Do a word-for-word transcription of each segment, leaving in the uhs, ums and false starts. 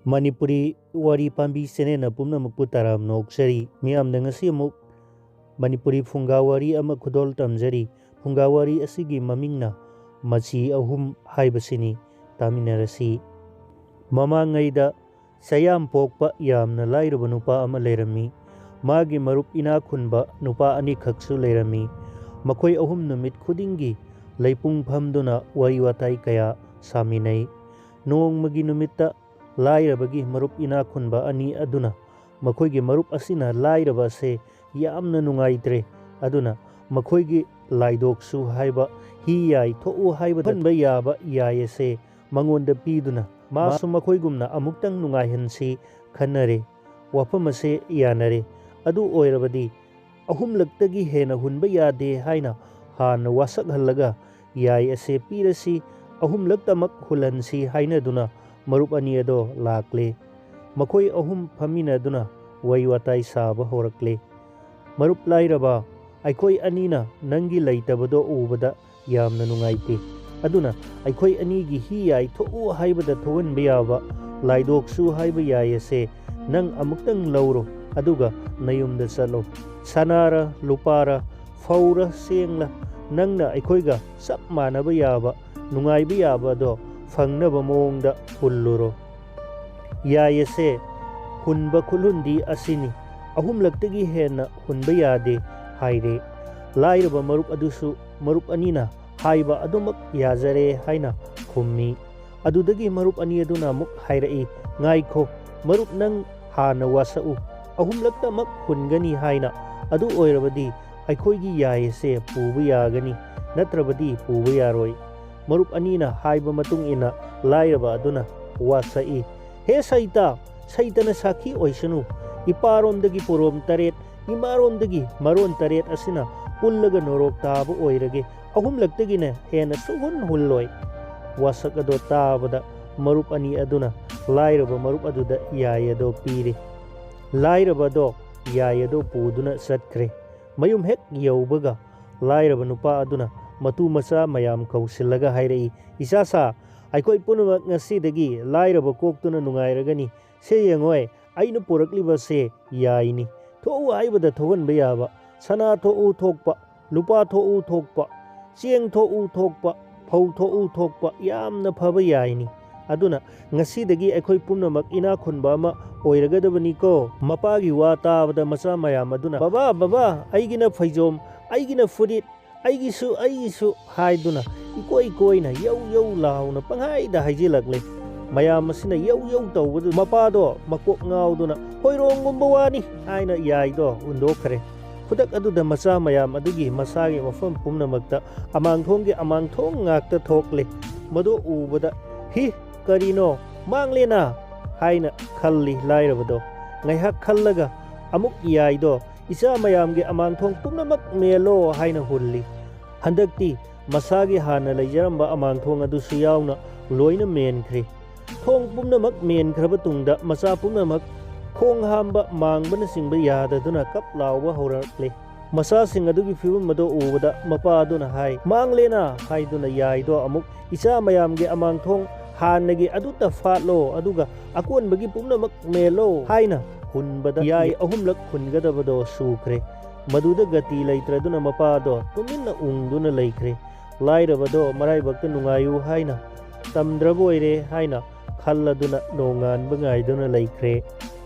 ꯃꯅꯤꯄꯨꯔꯤ ꯋꯥꯔꯤ ꯄꯥꯝꯕꯤ ꯆꯦꯅꯦꯜꯅ ꯄꯨꯝꯅꯃꯛꯄꯨ ꯇꯔꯥꯝꯅ ꯑꯣꯛꯆꯔꯤ꯫ ꯃꯤꯌꯥꯝꯗ ꯉꯁꯤ ꯑꯃꯨꯛ ꯃꯅꯤꯄꯨꯔꯤ ꯐꯨꯡꯒꯥ ꯋꯥꯔꯤ ꯑꯃ ꯈꯨꯗꯣꯜ ꯇꯝꯖꯔꯤ꯫ ꯐꯨꯡꯒꯥ ꯋꯥꯔꯤ ꯑꯁꯤꯒꯤ ꯃꯃꯤꯡꯅ ꯃꯆꯤ ꯑꯍꯨꯝ ꯍꯥꯏꯕꯁꯤꯅꯤ꯫ ꯇꯥꯃꯤꯟꯅꯔꯁꯤ꯫ ꯃꯃꯥꯡꯉꯩꯗ ꯆꯌꯥꯝ ꯄꯣꯛꯄ ꯌꯥꯝꯅ ꯂꯥꯏꯔꯕ ꯅꯨꯄꯥ ꯑꯃ ꯂꯩꯔꯝꯃꯤ꯫ ꯃꯥꯒꯤ ꯃꯔꯨꯞ ꯏꯅꯥꯛ ꯈꯨꯟꯕ ꯅꯨꯄꯥ ꯑꯅꯤꯈꯛꯁꯨ ꯂꯩꯔꯝꯃꯤ꯫ ꯃꯈꯣꯏ ꯑꯍꯨꯝ ꯅꯨꯃꯤꯠ ꯈꯨꯗꯤꯡꯒꯤ ꯂꯩꯄꯨꯡ ꯐꯝꯗꯨꯅ ꯋꯥꯔꯤ ꯋꯥꯇꯥꯏ ꯀꯌꯥ ꯁꯥꯃꯤꯟꯅꯩ꯫ ꯅꯣꯡꯃꯒꯤ ꯅꯨꯃꯤꯠꯇ ꯂꯥꯏꯔꯕꯒꯤ ꯃꯔꯨꯞ ꯏꯅꯥꯛ ꯈꯨꯟꯕ ꯑꯅꯤ ꯑꯗꯨꯅ ꯃꯈꯣꯏꯒꯤ ꯃꯔꯨꯞ ꯑꯁꯤꯅ ꯂꯥꯏꯔꯕ ꯑꯁꯦ ꯌꯥꯝꯅ ꯅꯨꯡꯉꯥꯏꯇ꯭ꯔꯦ, ꯑꯗꯨꯅ ꯃꯈꯣꯏꯒꯤ ꯂꯥꯏꯗꯣꯛꯁꯨ ꯍꯥꯏꯕ ꯍꯤ ꯌꯥꯏ ꯊꯣꯛꯎ ꯍꯥꯏꯕꯗ ꯍꯟꯕ ꯌꯥꯕ ꯌꯥꯏ ꯑꯁꯦ ꯃꯉꯣꯟꯗ ꯄꯤꯗꯨꯅ ꯃꯥꯁꯨ ꯃꯈꯣꯏꯒꯨꯝꯅ ꯑꯃꯨꯛꯇꯪ ꯅꯨꯡꯉꯥꯏꯍꯟꯁꯤ ꯈꯟꯅꯔꯦ꯫ ꯋꯥꯐꯝ ꯑꯁꯦ ꯌꯥꯅꯔꯦ꯫ ꯑꯗꯨ ꯑꯣꯏꯔꯕꯗꯤ ꯑꯍꯨꯝꯂꯛꯇꯒꯤ ꯍꯦꯟꯅ ꯍꯨꯟꯕ ꯌꯥꯗꯦ ꯍꯥꯏꯅ ꯍꯥꯟꯅ ꯋꯥꯁꯛꯍꯜꯂꯒ ꯌꯥꯏ ꯑꯁꯦ ꯄꯤꯔꯁꯤ, ꯑꯍꯨꯝꯂꯛꯇꯃꯛ ꯍꯨꯜꯍꯟꯁꯤ ꯍꯥꯏꯅꯗꯨꯅ ꯃꯔꯨꯞ ꯑꯅꯤ ꯑꯗꯣ ꯂꯥꯛꯂꯦ꯫ ꯃꯈꯣꯏ ꯑꯍꯨꯝ ꯐꯝꯃꯤꯟꯅꯗꯨꯅ ꯋꯥꯔꯤ ꯋꯥꯇꯥꯏ ꯁꯥꯕ ꯍꯧꯔꯛꯂꯦ꯫ "ꯃꯔꯨꯞ ꯂꯥꯏꯔꯕ, ꯑꯩꯈꯣꯏ ꯑꯅꯤꯅ ꯅꯪꯒꯤ ꯂꯩꯇꯕꯗꯣ ꯎꯕꯗ ꯌꯥꯝꯅ ꯅꯨꯡꯉꯥꯏꯇꯦ꯫ ꯑꯗꯨꯅ ꯑꯩꯈꯣꯏ ꯑꯅꯤꯒꯤ ꯍꯤ ꯌꯥꯏ ꯊꯣꯛꯎ ꯍꯥꯏꯕꯗ ꯊꯣꯛꯍꯟꯕ ꯌꯥꯕ ꯂꯥꯏꯗꯣꯛꯁꯨ ꯍꯥꯏꯕ ꯌꯥꯏ ꯑꯁꯦ ꯅꯪ ꯑꯃꯨꯛꯇꯪ ꯂꯧꯔꯣ, ꯑꯗꯨꯒ ꯅꯌꯨꯝꯗ ꯆꯠꯂꯣ꯫ ꯁꯅꯥꯔ ꯂꯨꯄꯥꯔ, ꯐꯧꯔ ꯆꯦꯡꯂ, ꯅꯪꯅ ꯑꯩꯈꯣꯏꯒ ꯆꯞ ꯃꯥꯟꯅꯕ ꯌꯥꯕ, ꯅꯨꯡꯉꯥꯏꯕ ꯌꯥꯕꯗꯣ ꯐꯪꯅꯕ ꯃꯑꯣꯡꯗ ꯍꯨꯜꯂꯨꯔꯣ꯫ ꯌꯥꯏ ꯑꯁꯦ ꯍꯨꯟꯕ ꯈꯨꯠꯍꯨꯟꯗꯤ ꯑꯁꯤꯅꯤ, ꯑꯍꯨꯝꯂꯛꯇꯒꯤ ꯍꯦꯟꯅ ꯍꯨꯟꯕ ꯌꯥꯗꯦ" ꯍꯥꯏꯔꯦ꯫ ꯂꯥꯏꯔꯕ ꯃꯔꯨꯞ ꯑꯗꯨꯁꯨ ꯃꯔꯨꯞ ꯑꯅꯤꯅ ꯍꯥꯏꯕ ꯑꯗꯨꯃꯛ ꯌꯥꯖꯔꯦ ꯍꯥꯏꯅ ꯈꯨꯝꯃꯤ꯫ ꯑꯗꯨꯗꯒꯤ ꯃꯔꯨꯞ ꯑꯅꯤ ꯑꯗꯨꯅ ꯑꯃꯨꯛ ꯍꯥꯏꯔꯛꯏ, "ꯉꯥꯏꯈꯣ, ꯃꯔꯨꯞ, ꯅꯪ ꯍꯥꯟꯅ ꯋꯥꯁꯛꯎ, ꯑꯍꯨꯝꯂꯛꯇꯃꯛ ꯍꯨꯟꯒꯅꯤ ꯍꯥꯏꯅ꯫ ꯑꯗꯨ ꯑꯣꯏꯔꯕꯗꯤ ꯑꯩꯈꯣꯏꯒꯤ ꯌꯥꯏ ꯑꯁꯦ ꯄꯨꯕ ꯌꯥꯒꯅꯤ, ꯅꯠꯇ꯭ꯔꯕꯗꯤ ꯄꯨꯕ ꯌꯥꯔꯣꯏ"꯫ ꯃꯔꯨꯞ ꯑꯅꯤꯅ ꯍꯥꯏꯕ ꯃꯇꯨꯡ ꯏꯟꯅ ꯂꯥꯏꯔꯕ ꯑꯗꯨꯅ ꯋꯥꯁꯛꯏ, "ꯍꯦ ꯁꯩꯇ, ꯁꯩꯇꯅ ꯁꯥꯈꯤ ꯑꯣꯏꯁꯅꯨ, ꯏꯄꯥꯔꯣꯝꯗꯒꯤ ꯄꯣꯔꯣꯝ ꯇꯔꯦꯠ, ꯏꯃꯥꯔꯣꯝꯗꯒꯤ ꯃꯔꯣꯟ ꯇꯔꯦꯠ ꯑꯁꯤꯅ ꯄꯨꯜꯂꯒ ꯅꯣꯔꯣꯛ ꯇꯥꯕ ꯑꯣꯏꯔꯒꯦ, ꯑꯍꯨꯝꯂꯛꯇꯒꯤꯅ ꯍꯦꯟꯅ ꯁꯨꯛꯍꯨꯟ ꯍꯨꯜꯂꯣꯏ"꯫ ꯋꯥꯁꯛ ꯑꯗꯣ ꯇꯥꯕꯗ ꯃꯔꯨꯞ ꯑꯅꯤ ꯑꯗꯨꯅ ꯂꯥꯏꯔꯕ ꯃꯔꯨꯞ ꯑꯗꯨꯗ ꯌꯥꯏ ꯑꯗꯣ ꯄꯤꯔꯦ꯫ ꯂꯥꯏꯔꯕ ꯑꯗꯣ ꯌꯥꯏ ꯑꯗꯣ ꯄꯨꯗꯨꯅ ꯆꯠꯈ꯭ꯔꯦ꯫ ꯃꯌꯨꯝ ꯍꯦꯛ ꯌꯧꯕꯒ ꯂꯥꯏꯔꯕ ꯅꯨꯄꯥ ꯑꯗꯨꯅ ꯃꯇꯨ ꯃꯆꯥ ꯃꯌꯥꯝ ꯀꯧꯁꯤꯜꯂꯒ ꯍꯥꯏꯔꯛꯏ, "ꯏꯆꯥꯁꯥ, ꯑꯩꯈꯣꯏ ꯄꯨꯝꯅꯃꯛ ꯉꯁꯤꯗꯒꯤ ꯂꯥꯏꯔꯕ ꯀꯣꯛꯇꯨꯅ ꯅꯨꯡꯉꯥꯏꯔꯒꯅꯤ꯫ ꯁꯦ ꯌꯦꯡꯉꯣꯏ, ꯑꯩꯅ ꯄꯨꯔꯛꯂꯤꯕꯁꯦ ꯌꯥꯏꯅꯤ꯫ ꯊꯣꯛꯎ ꯍꯥꯏꯕꯗ ꯊꯣꯛꯍꯟꯕ ꯌꯥꯕ, ꯁꯅꯥ ꯊꯣꯛꯎ ꯊꯣꯛꯄ, ꯂꯨꯄꯥ ꯊꯣꯛꯎ ꯊꯣꯛꯄ, ꯆꯦꯡ ꯊꯣꯛꯎ ꯊꯣꯛꯄ, ꯐꯧ ꯊꯣꯛꯎ ꯊꯣꯛꯄ ꯌꯥꯝꯅ ꯐꯕ ꯌꯥꯏꯅꯤ꯫ ꯑꯗꯨꯅ ꯉꯁꯤꯗꯒꯤ ꯑꯩꯈꯣꯏ ꯄꯨꯝꯅꯃꯛ ꯏꯅꯥꯛ ꯈꯨꯟꯕ ꯑꯃ ꯑꯣꯏꯔꯒꯗꯕꯅꯤꯀꯣ꯫ ꯃꯄꯥꯒꯤ ꯋꯥ ꯇꯥꯕꯗ ꯃꯆꯥ ꯃꯌꯥꯝ ꯑꯗꯨꯅ, "ꯕꯕꯥ, ꯕꯕꯥ, ꯑꯩꯒꯤꯅ ꯐꯩꯖꯣꯝ, ꯑꯩꯒꯤꯅ ꯐꯨꯔꯤꯠ, ꯑꯩꯒꯤꯁꯨ, ꯑꯩꯒꯤꯁꯨ" ꯍꯥꯏꯗꯨꯅ ꯏꯀꯣꯏ ꯀꯣꯏꯅ ꯌꯧ ꯌꯧ ꯂꯥꯎꯅ ꯄꯪꯍꯥꯏꯗ ꯍꯥꯏꯖꯤꯜꯂꯛꯂꯦ꯫ ꯃꯌꯥꯝ ꯑꯁꯤꯅ ꯌꯧ ꯌꯧ ꯇꯧꯕꯗꯨ ꯃꯄꯥꯗꯣ ꯃꯀꯣꯛ ꯉꯥꯎꯗꯨꯅ, "ꯍꯣꯏꯔꯣꯡꯒꯨꯝꯕ ꯋꯥꯅꯤ" ꯍꯥꯏꯅ ꯌꯥꯏꯗꯣ ꯍꯨꯟꯗꯣꯛꯈ꯭ꯔꯦ꯫ ꯈꯨꯗꯛ ꯑꯗꯨꯗ ꯃꯆꯥ ꯃꯌꯥꯝ ꯑꯗꯨꯒꯤ ꯃꯁꯥꯒꯤ ꯃꯐꯝ ꯄꯨꯝꯅꯃꯛꯇ ꯑꯃꯥꯡꯊꯣꯡꯒꯤ ꯑꯃꯥꯡꯊꯣꯡ ꯉꯥꯛꯇ ꯊꯣꯛꯂꯦ꯫ ꯃꯗꯨ ꯎꯕꯗ, "ꯍꯤ, ꯀꯔꯤꯅꯣ? ꯃꯥꯡꯂꯦꯅ" ꯍꯥꯏꯅ ꯈꯜꯂꯤ ꯂꯥꯏꯔꯕꯗꯣ꯫ ꯉꯥꯏꯍꯥꯛ ꯈꯜꯂꯒ ꯑꯃꯨꯛ ꯌꯥꯏꯗꯣ, "ꯏꯆꯥ ꯃꯌꯥꯝꯒꯤ ꯑꯃꯥꯡꯊꯣꯡ ꯄꯨꯝꯅꯃꯛ ꯃꯦꯜꯂꯣ" ꯍꯥꯏꯅ ꯍꯨꯜꯂꯤ꯫ ꯍꯟꯗꯛꯇꯤ ꯃꯁꯥꯒꯤ ꯍꯥꯟꯅ ꯂꯩꯖꯔꯝꯕ ꯑꯃꯥꯡꯊꯣꯡ ꯑꯗꯨꯁꯨ ꯌꯥꯎꯅ ꯂꯣꯏꯅ ꯃꯦꯟꯈ꯭ꯔꯦ꯫ ꯊꯣꯡ ꯄꯨꯝꯅꯃꯛ ꯃꯦꯟꯈ꯭ꯔꯕ ꯇꯨꯡꯗ ꯃꯆꯥ ꯄꯨꯝꯅꯃꯛ ꯈꯣꯡ ꯍꯥꯝꯕ, ꯃꯥꯡꯕꯅꯆꯤꯡꯕ ꯌꯥꯗꯗꯨꯅ ꯀꯞ ꯂꯥꯎꯕ ꯍꯧꯔꯛꯂꯦ꯫ ꯃꯆꯥꯁꯤꯡ ꯑꯗꯨꯒꯤ ꯐꯤꯕꯝ ꯑꯗꯨ ꯎꯕꯗ ꯃꯄꯥ ꯑꯗꯨꯅ ꯍꯥꯏ, "ꯃꯥꯡꯂꯦꯅ" ꯍꯥꯏꯗꯨꯅ ꯌꯥꯏꯗꯣ ꯑꯃꯨꯛ, "ꯏꯆꯥ ꯃꯌꯥꯝꯒꯤ ꯑꯃꯥꯡꯊꯣꯡ ꯍꯥꯟꯅꯒꯤ ꯑꯗꯨꯇ ꯐꯥꯠꯂꯣ, ꯑꯗꯨꯒ ꯑꯀꯣꯟꯕꯒꯤ ꯄꯨꯝꯅꯃꯛ ꯃꯦꯜꯂꯣ" ꯍꯥꯏꯅ ꯍꯨꯟꯕꯗ ꯌꯥꯏ ꯑꯍꯨꯝꯂꯛ ꯍꯨꯟꯒꯗꯕꯗꯣ ꯁꯨꯈ꯭ꯔꯦ꯫ ꯃꯗꯨꯗ ꯒꯇꯤ ꯂꯩꯇ꯭ꯔꯗꯨꯅ ꯃꯄꯥꯗꯣ ꯇꯨꯃꯤꯟꯅ ꯎꯪꯗꯨꯅ ꯂꯩꯈ꯭ꯔꯦ꯫ ꯂꯥꯏꯔꯕꯗꯣ ꯃꯔꯥꯏꯕꯛꯇ ꯅꯨꯡꯉꯥꯏꯌꯨ ꯍꯥꯏꯅ ꯇꯝꯗ꯭ꯔꯕ ꯑꯣꯏꯔꯦ ꯍꯥꯏꯅ ꯈꯜꯂꯗꯨꯅ ꯅꯣꯡꯉꯥꯟꯕ ꯉꯥꯏꯗꯨꯅ ꯂꯩꯈ꯭ꯔꯦ꯫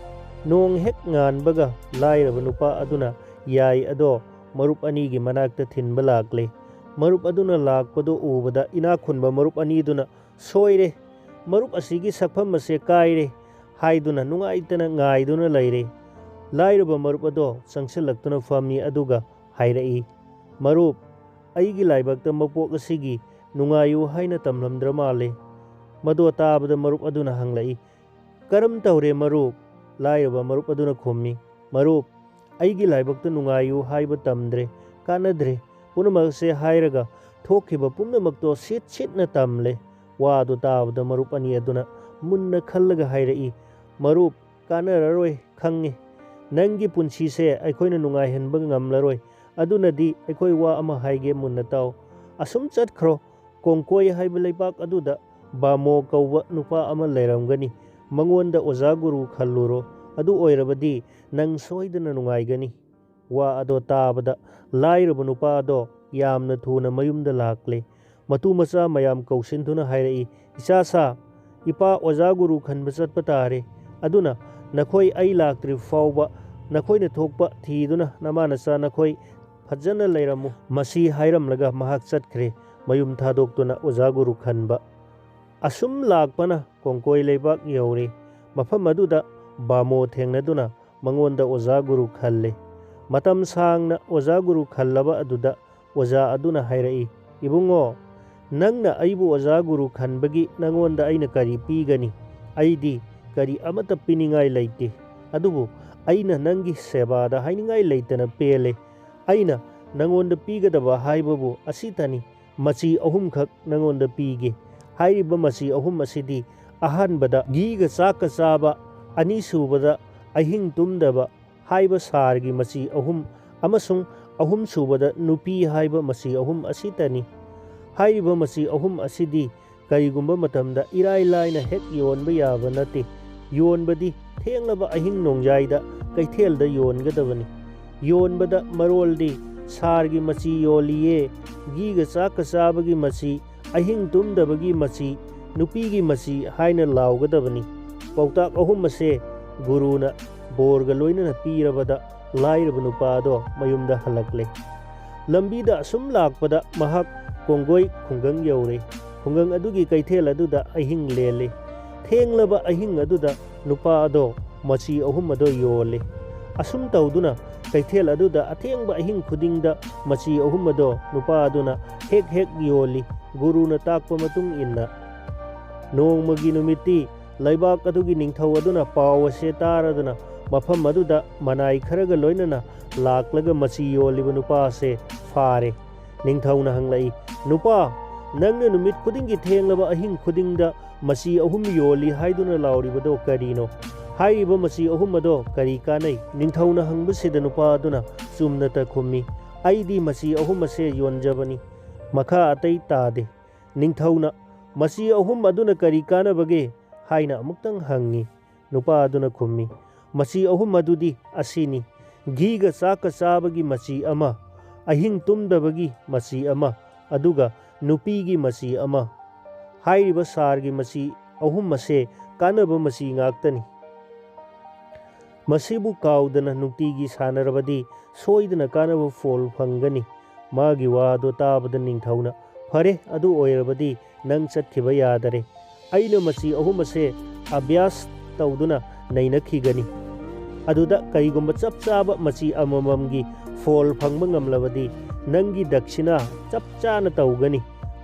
ꯅꯣꯡ ꯍꯦꯛ ꯉꯥꯟꯕꯒ ꯂꯥꯏꯔꯕ ꯅꯨꯄꯥ ꯑꯗꯨꯅ ꯌꯥꯏ ꯑꯗꯣ ꯃꯔꯨꯞ ꯑꯅꯤꯒꯤ ꯃꯅꯥꯛꯇ ꯊꯤꯟꯕ ꯂꯥꯛꯂꯦ꯫ ꯃꯔꯨꯞ ꯑꯗꯨꯅ ꯂꯥꯛꯄꯗꯨ ꯎꯕꯗ ꯏꯅꯥꯛ ꯈꯨꯟꯕ ꯃꯔꯨꯞ ꯑꯅꯤꯗꯨꯅ, "ꯁꯣꯏꯔꯦ, ꯃꯔꯨꯞ ꯑꯁꯤꯒꯤ ꯁꯛꯐꯝ ꯑꯁꯦ ꯀꯥꯏꯔꯦ" ꯍꯥꯏꯗꯨꯅ ꯅꯨꯡꯉꯥꯏꯇꯅ ꯉꯥꯏꯗꯨꯅ ꯂꯩꯔꯦ꯫ ꯂꯥꯏꯔꯕ ꯃꯔꯨꯞ ꯑꯗꯣ ꯆꯪꯁꯤꯜꯂꯛꯇꯨꯅ ꯐꯝꯃꯤ ꯑꯗꯨꯒ ꯍꯥꯏꯔꯛꯏ, "ꯃꯔꯨꯞ, ꯑꯩꯒꯤ ꯂꯥꯏꯕꯛꯇ ꯃꯄꯣꯛ ꯑꯁꯤꯒꯤ ꯅꯨꯡꯉꯥꯏꯌꯨ ꯍꯥꯏꯅ ꯇꯝꯂꯝꯗ꯭ꯔ ꯃꯥꯜꯂꯦ"꯫ ꯃꯗꯣ ꯇꯥꯕꯗ ꯃꯔꯨꯞ ꯑꯗꯨꯅ ꯍꯪꯂꯛꯏ, "ꯀꯔꯝ ꯇꯧꯔꯦ ꯃꯔꯨꯞ?" ꯂꯥꯏꯔꯕ ꯃꯔꯨꯞ ꯑꯗꯨꯅ ꯈꯨꯝꯃꯤ, "ꯃꯔꯨꯞ, ꯑꯩꯒꯤ ꯂꯥꯏꯕꯛꯇ ꯅꯨꯡꯉꯥꯏꯌꯨ ꯍꯥꯏꯕ ꯇꯝꯗ꯭ꯔꯦ, ꯀꯥꯟꯅꯗ꯭ꯔꯦ꯫ ꯄꯨꯝꯅꯃꯛꯁꯦ ꯍꯥꯏꯔꯒ ꯊꯣꯛꯈꯤꯕ ꯄꯨꯝꯅꯃꯛꯇꯣ ꯁꯤꯠ ꯁꯤꯠꯅ ꯇꯝꯂꯦ"꯫ ꯋꯥꯗꯨ ꯇꯥꯕꯗ ꯃꯔꯨꯞ ꯑꯅꯤ ꯑꯗꯨꯅ ꯃꯨꯟꯅ ꯈꯜꯂꯒ ꯍꯥꯏꯔꯛꯏ, "ꯃꯔꯨꯞ, ꯀꯥꯟꯅꯔꯔꯣꯏ, ꯈꯪꯉꯤ꯫ ꯅꯪꯒꯤ ꯄꯨꯟꯁꯤꯁꯦ ꯑꯩꯈꯣꯏꯅ ꯅꯨꯡꯉꯥꯏꯍꯟꯕ ꯉꯝꯂꯔꯣꯏ꯫ ꯑꯗꯨꯅꯗꯤ ꯑꯩꯈꯣꯏ ꯋꯥ ꯑꯃ ꯍꯥꯏꯒꯦ, ꯃꯨꯟꯅ ꯇꯥꯎ꯫ ꯑꯁꯨꯝ ꯆꯠꯈ꯭ꯔꯣ, ꯀꯣꯡꯀꯣꯏ ꯍꯥꯏꯕ ꯂꯩꯄꯥꯛ ꯑꯗꯨꯗ ꯕꯥꯃꯣ ꯀꯧꯕ ꯅꯨꯄꯥ ꯑꯃ ꯂꯩꯔꯝꯒꯅꯤ꯫ ꯃꯉꯣꯟꯗ ꯑꯣꯖꯥ ꯒꯨꯔꯨ ꯈꯜꯂꯨꯔꯣ꯫ ꯑꯗꯨ ꯑꯣꯏꯔꯕꯗꯤ ꯅꯪ ꯁꯣꯏꯗꯅ ꯅꯨꯡꯉꯥꯏꯒꯅꯤ꯫ ꯋꯥ ꯑꯗꯣ ꯇꯥꯕꯗ ꯂꯥꯏꯔꯕ ꯅꯨꯄꯥ ꯑꯗꯣ ꯌꯥꯝꯅ ꯊꯨꯅ ꯃꯌꯨꯝꯗ ꯂꯥꯛꯂꯦ꯫ ꯃꯇꯨ ꯃꯆꯥ ꯃꯌꯥꯝ ꯀꯧꯁꯤꯟꯗꯨꯅ ꯍꯥꯏꯔꯛꯏ, "ꯏꯆꯥꯁꯥ, ꯏꯄꯥ ꯑꯣꯖꯥ ꯒꯨꯔꯨ ꯈꯟꯕ ꯆꯠꯄ ꯇꯥꯔꯦ꯫ ꯑꯗꯨꯅ ꯅꯈꯣꯏ ꯑꯩ ꯂꯥꯛꯇ꯭ꯔꯤ ꯐꯥꯎꯕ ꯅꯈꯣꯏꯅ ꯊꯣꯛꯄ ꯊꯤꯗꯨꯅ ꯅꯃꯥ ꯅꯆꯥ ꯅꯈꯣꯏ ꯐꯖꯅ ꯂꯩꯔꯝꯃꯨ꯫" ꯃꯁꯤ ꯍꯥꯏꯔꯝꯂꯒ ꯃꯍꯥꯛ ꯆꯠꯈ꯭ꯔꯦ꯫ ꯃꯌꯨꯝ ꯊꯥꯗꯣꯛꯇꯨꯅ ꯑꯣꯖꯥ ꯒꯨꯔꯨ ꯈꯟꯕ꯫ ꯑꯁꯨꯝ ꯂꯥꯛꯄꯅ ꯀꯣꯡꯀꯣꯏ ꯂꯩꯕꯥꯛ ꯌꯧꯔꯦ꯫ ꯃꯐꯝ ꯑꯗꯨꯗ ꯕꯥꯃꯣ ꯊꯦꯡꯅꯗꯨꯅ ꯃꯉꯣꯟꯗ ꯑꯣꯖꯥ ꯒꯨꯔꯨ ꯈꯜꯂꯦ꯫ ꯃꯇꯝ ꯁꯥꯡꯅ ꯑꯣꯖꯥ ꯒꯨꯔꯨ ꯈꯜꯂꯕ ꯑꯗꯨꯗ ꯑꯣꯖꯥ ꯑꯗꯨꯅ ꯍꯥꯏꯔꯛꯏ, "ꯏꯕꯨꯡꯉꯣ, ꯅꯪꯅ ꯑꯩꯕꯨ ꯑꯣꯖꯥ ꯒꯨꯔꯨ ꯈꯟꯕꯒꯤ ꯅꯉꯣꯟꯗ ꯑꯩꯅ ꯀꯔꯤ ꯄꯤꯒꯅꯤ? ꯑꯩꯗꯤ ꯀꯔꯤ ꯑꯃꯠꯇ ꯄꯤꯅꯤꯡꯉꯥꯏ ꯂꯩꯇꯦ꯫ ꯑꯗꯨꯕꯨ ꯑꯩꯅ ꯅꯪꯒꯤ ꯁꯦꯕꯥꯗ ꯍꯥꯏꯅꯤꯡꯉꯥꯏ ꯂꯩꯇꯅ ꯄꯦꯜꯂꯦ꯫ ꯑꯩꯅ ꯅꯉꯣꯟꯗ ꯄꯤꯒꯗꯕ ꯍꯥꯏꯕꯕꯨ ꯑꯁꯤꯇꯅꯤ, ꯃꯆꯤ ꯑꯍꯨꯝꯈꯛ ꯅꯉꯣꯟꯗ ꯄꯤꯒꯦ꯫ ꯍꯥꯏꯔꯤꯕ ꯃꯆꯤ ꯑꯍꯨꯝ ꯑꯁꯤꯗꯤ ꯑꯍꯥꯟꯕꯗ ꯘꯤꯒ ꯆꯥꯛꯀ ꯆꯥꯕ, ꯑꯅꯤꯁꯨꯕꯗ ꯑꯍꯤꯡ ꯇꯨꯝꯗꯕ ꯍꯥꯏꯕ ꯁꯥꯔꯒꯤ ꯃꯆꯤ ꯑꯍꯨꯝ, ꯑꯃꯁꯨꯡ ꯑꯍꯨꯝꯁꯨꯕꯗ ꯅꯨꯄꯤ ꯍꯥꯏꯕ ꯃꯆꯤ ꯑꯍꯨꯝ ꯑꯁꯤꯇꯅꯤ꯫ ꯍꯥꯏꯔꯤꯕ ꯃꯆꯤ ꯑꯍꯨꯝ ꯑꯁꯤꯗꯤ ꯀꯔꯤꯒꯨꯝꯕ ꯃꯇꯝꯗ ꯏꯔꯥꯏ ꯂꯥꯏꯅ ꯍꯦꯛ ꯌꯣꯟꯕ ꯌꯥꯕ ꯅꯠꯇꯦ꯫ ꯌꯣꯟꯕꯗꯤ ꯊꯦꯡꯂꯕ ꯑꯍꯤꯡ ꯅꯣꯡꯌꯥꯏꯗ ꯀꯩꯊꯦꯜꯗ ꯌꯣꯟꯒꯗꯕꯅꯤ꯫ ꯌꯣꯟꯕꯗ ꯃꯔꯣꯜꯗꯤ ꯁꯥꯔꯒꯤ ꯃꯆꯤ ꯌꯣꯜꯂꯤꯌꯦ, ꯘꯤꯒ ꯆꯥꯛꯀ ꯆꯥꯕꯒꯤ ꯃꯆꯤ, ꯑꯍꯤꯡ ꯇꯨꯝꯗꯕꯒꯤ ꯃꯆꯤ, ꯅꯨꯄꯤꯒꯤ ꯃꯆꯤ ꯍꯥꯏꯅ ꯂꯥꯎꯒꯗꯕꯅꯤ꯫ ꯄꯥꯎꯇꯥꯛ ꯑꯍꯨꯝ ꯑꯁꯦ ꯒꯨꯔꯨꯅ ꯕꯣꯔꯒ ꯂꯣꯏꯅꯅ ꯄꯤꯔꯕꯗ ꯂꯥꯏꯔꯕ ꯅꯨꯄꯥ ꯑꯗꯣ ꯃꯌꯨꯝꯗ ꯍꯜꯂꯛꯂꯦ꯫ ꯂꯝꯕꯤꯗ ꯑꯁꯨꯝ ꯂꯥꯛꯄꯗ ꯃꯍꯥꯛ ꯀꯣꯡꯒꯣꯏ ꯈꯨꯡꯒꯪ ꯌꯧꯔꯦ꯫ ꯈꯨꯡꯒꯪ ꯑꯗꯨꯒꯤ ꯀꯩꯊꯦꯜ ꯑꯗꯨꯗ ꯑꯍꯤꯡ ꯂꯦꯜꯂꯦ꯫ ꯊꯦꯡꯂꯕ ꯑꯍꯤꯡ ꯑꯗꯨꯗ ꯅꯨꯄꯥ ꯑꯗꯣ ꯃꯆꯤ ꯑꯍꯨꯝ ꯑꯗꯣ ꯌꯣꯜꯂꯦ꯫ ꯑꯁꯨꯝ ꯇꯧꯗꯨꯅ ꯀꯩꯊꯦꯜ ꯑꯗꯨꯗ ꯑꯊꯦꯡꯕ ꯑꯍꯤꯡ ꯈꯨꯗꯤꯡꯗ ꯃꯆꯤ ꯑꯍꯨꯝ ꯑꯗꯣ ꯅꯨꯄꯥ ꯑꯗꯨꯅ ꯍꯦꯛ ꯍꯦꯛ ꯌꯣꯜꯂꯤ꯫ ꯒꯨꯔꯨꯅ ꯇꯥꯛꯄ ꯃꯇꯨꯡ ꯏꯟꯅ ꯅꯣꯡꯃꯒꯤ ꯅꯨꯃꯤꯠꯇꯤ ꯂꯩꯕꯥꯛ ꯑꯗꯨꯒꯤ ꯅꯤꯡꯊꯧ ꯑꯗꯨꯅ ꯄꯥꯎ ꯑꯁꯦ ꯇꯥꯔꯗꯨꯅ ꯃꯐꯝ ꯑꯗꯨꯗ ꯃꯅꯥꯏ ꯈꯔꯒ ꯂꯣꯏꯅꯅ ꯂꯥꯛꯂꯒ ꯃꯆꯤ ꯌꯣꯜꯂꯤꯕ ꯅꯨꯄꯥ ꯑꯁꯦ ꯐꯥꯔꯦ꯫ ꯅꯤꯡꯊꯧꯅ ꯍꯪꯂꯛꯏ, "ꯅꯨꯄꯥ, ꯅꯪꯅ ꯅꯨꯃꯤꯠ ꯈꯨꯗꯤꯡꯒꯤ ꯊꯦꯡꯂꯕ ꯑꯍꯤꯡ ꯈꯨꯗꯤꯡꯗ ꯃꯆꯤ ꯑꯍꯨꯝ ꯌꯣꯜꯂꯤ ꯍꯥꯏꯗꯨꯅ ꯂꯥꯎꯔꯤꯕꯗꯣ ꯀꯔꯤꯅꯣ? ꯍꯥꯏꯔꯤꯕ ꯃꯆꯤ ꯑꯍꯨꯝ ꯑꯗꯣ ꯀꯔꯤ ꯀꯥꯟꯅꯩ?" ꯅꯤꯡꯊꯧꯅ ꯍꯪꯕꯁꯤꯗ ꯅꯨꯄꯥ ꯑꯗꯨꯅ ꯆꯨꯝꯅꯇ ꯈꯨꯝꯃꯤ, "ꯑꯩꯗꯤ ꯃꯆꯤ ꯑꯍꯨꯝ ꯑꯁꯦ ꯌꯣꯟꯖꯕꯅꯤ, ꯃꯈꯥ ꯑꯇꯩ ꯇꯥꯗꯦ꯫" ꯅꯤꯡꯊꯧꯅ "ꯃꯆꯤ ꯑꯍꯨꯝ ꯑꯗꯨꯅ ꯀꯔꯤ ꯀꯥꯟꯅꯕꯒꯦ?" ꯍꯥꯏꯅ ꯑꯃꯨꯛꯇꯪ ꯍꯪꯉꯤ꯫ ꯅꯨꯄꯥ ꯑꯗꯨꯅ ꯈꯨꯝꯃꯤ, "ꯃꯆꯤ ꯑꯍꯨꯝ ꯑꯗꯨꯗꯤ ꯑꯁꯤꯅꯤ: ꯘꯤꯒ ꯆꯥꯛꯀ ꯆꯥꯕꯒꯤ ꯃꯆꯤ ꯑꯃ, ꯑꯍꯤꯡ ꯇꯨꯝꯗꯕꯒꯤ ꯃꯆꯤ ꯑꯃ, ꯑꯗꯨꯒ ꯅꯨꯄꯤꯒꯤ ꯃꯆꯤ ꯑꯃ꯫ ꯍꯥꯏꯔꯤꯕ ꯁꯥꯔꯒꯤ ꯃꯆꯤ ꯑꯍꯨꯝ ꯑꯁꯦ ꯀꯥꯟꯅꯕ ꯃꯆꯤ ꯉꯥꯛꯇꯅꯤ꯫ ꯃꯁꯤꯕꯨ ꯀꯥꯎꯗꯅ ꯅꯨꯡꯇꯤꯒꯤ ꯁꯥꯟꯅꯔꯕꯗꯤ ꯁꯣꯏꯗꯅ ꯀꯥꯟꯅꯕ ꯐꯣꯜ ꯐꯪꯒꯅꯤ꯫" ꯃꯥꯒꯤ ꯋꯥꯗꯣ ꯇꯥꯕꯗ ꯅꯤꯡꯊꯧꯅ, "ꯐꯔꯦ, ꯑꯗꯨ ꯑꯣꯏꯔꯕꯗꯤ ꯅꯪ ꯆꯠꯈꯤꯕ ꯌꯥꯗꯔꯦ꯫ ꯑꯩꯅ ꯃꯆꯤ ꯑꯍꯨꯝ ꯑꯁꯦ ꯑꯚ꯭ꯌꯥꯁ ꯇꯧꯗꯨꯅ ꯅꯩꯅꯈꯤꯒꯅꯤ꯫ ꯑꯗꯨꯗ ꯀꯔꯤꯒꯨꯝꯕ ꯆꯞ ꯆꯥꯕ ꯃꯆꯤ ꯑꯃꯃꯝꯒꯤ ꯐꯣꯜ ꯐꯪꯕ ꯉꯝꯂꯕꯗꯤ ꯅꯪꯒꯤ ꯗꯛꯁꯤꯅꯥ ꯆꯞ ꯆꯥꯅ ꯇꯧꯒꯅꯤ"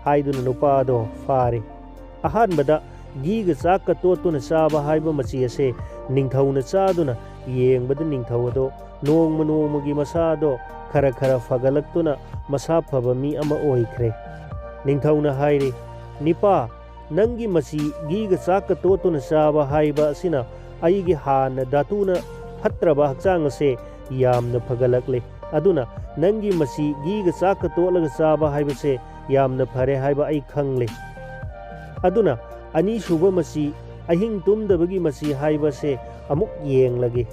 ꯍꯥꯏꯗꯨꯅ ꯅꯨꯄꯥꯗꯣ ꯐꯥꯔꯦ꯫ ꯑꯍꯥꯟꯕꯗ ꯘꯤꯒ ꯆꯥꯛꯀ ꯇꯣꯠꯇꯨꯅ ꯆꯥꯕ ꯍꯥꯏꯕ ꯃꯆꯤ ꯑꯁꯦ ꯅꯤꯡꯊꯧꯅ ꯆꯥꯗꯨꯅ ꯌꯦꯡꯕꯗ ꯅꯤꯡꯊꯧ ꯑꯗꯣ ꯅꯣꯡꯃ ꯅꯣꯡꯃꯒꯤ ꯃꯁꯥꯗꯣ ꯈꯔ ꯈꯔ ꯐꯒꯠꯂꯛꯇꯨꯅ ꯃꯁꯥ ꯐꯕ ꯃꯤ ꯑꯃ ꯑꯣꯏꯈ꯭ꯔꯦ꯫ ꯅꯤꯡꯊꯧꯅ ꯍꯥꯏꯔꯦ, "ꯅꯤꯄꯥ, ꯅꯪꯒꯤ ꯃꯆꯤ ꯘꯤꯒ ꯆꯥꯛꯀ ꯇꯣꯠꯇꯨꯅ ꯆꯥꯕ ꯍꯥꯏꯕ ꯑꯁꯤꯅ ꯑꯩꯒꯤ ꯍꯥꯟꯅ ꯙꯥꯇꯨꯅ ꯐꯠꯇ꯭ꯔꯕ ꯍꯛꯆꯥꯡ ꯑꯁꯦ ꯌꯥꯝꯅ ꯐꯒꯠꯂꯛꯂꯦ꯫ ꯑꯗꯨꯅ ꯅꯪꯒꯤ ꯃꯆꯤ ꯘꯤꯒ ꯆꯥꯛꯀ ꯇꯣꯠꯂꯒ ꯆꯥꯕ ꯍꯥꯏꯕꯁꯦ ꯌꯥꯝꯅ ꯐꯔꯦ ꯍꯥꯏꯕ ꯑꯩ ꯈꯪꯂꯦ꯫ ꯑꯗꯨꯅ ꯑꯅꯤꯁꯨꯕ ꯃꯆꯤ, ꯑꯍꯤꯡ ꯇꯨꯝꯗꯕꯒꯤ ꯃꯆꯤ ꯍꯥꯏꯕꯁꯦ ꯑꯃꯨꯛ ꯌꯦꯡꯂꯒꯦ꯫"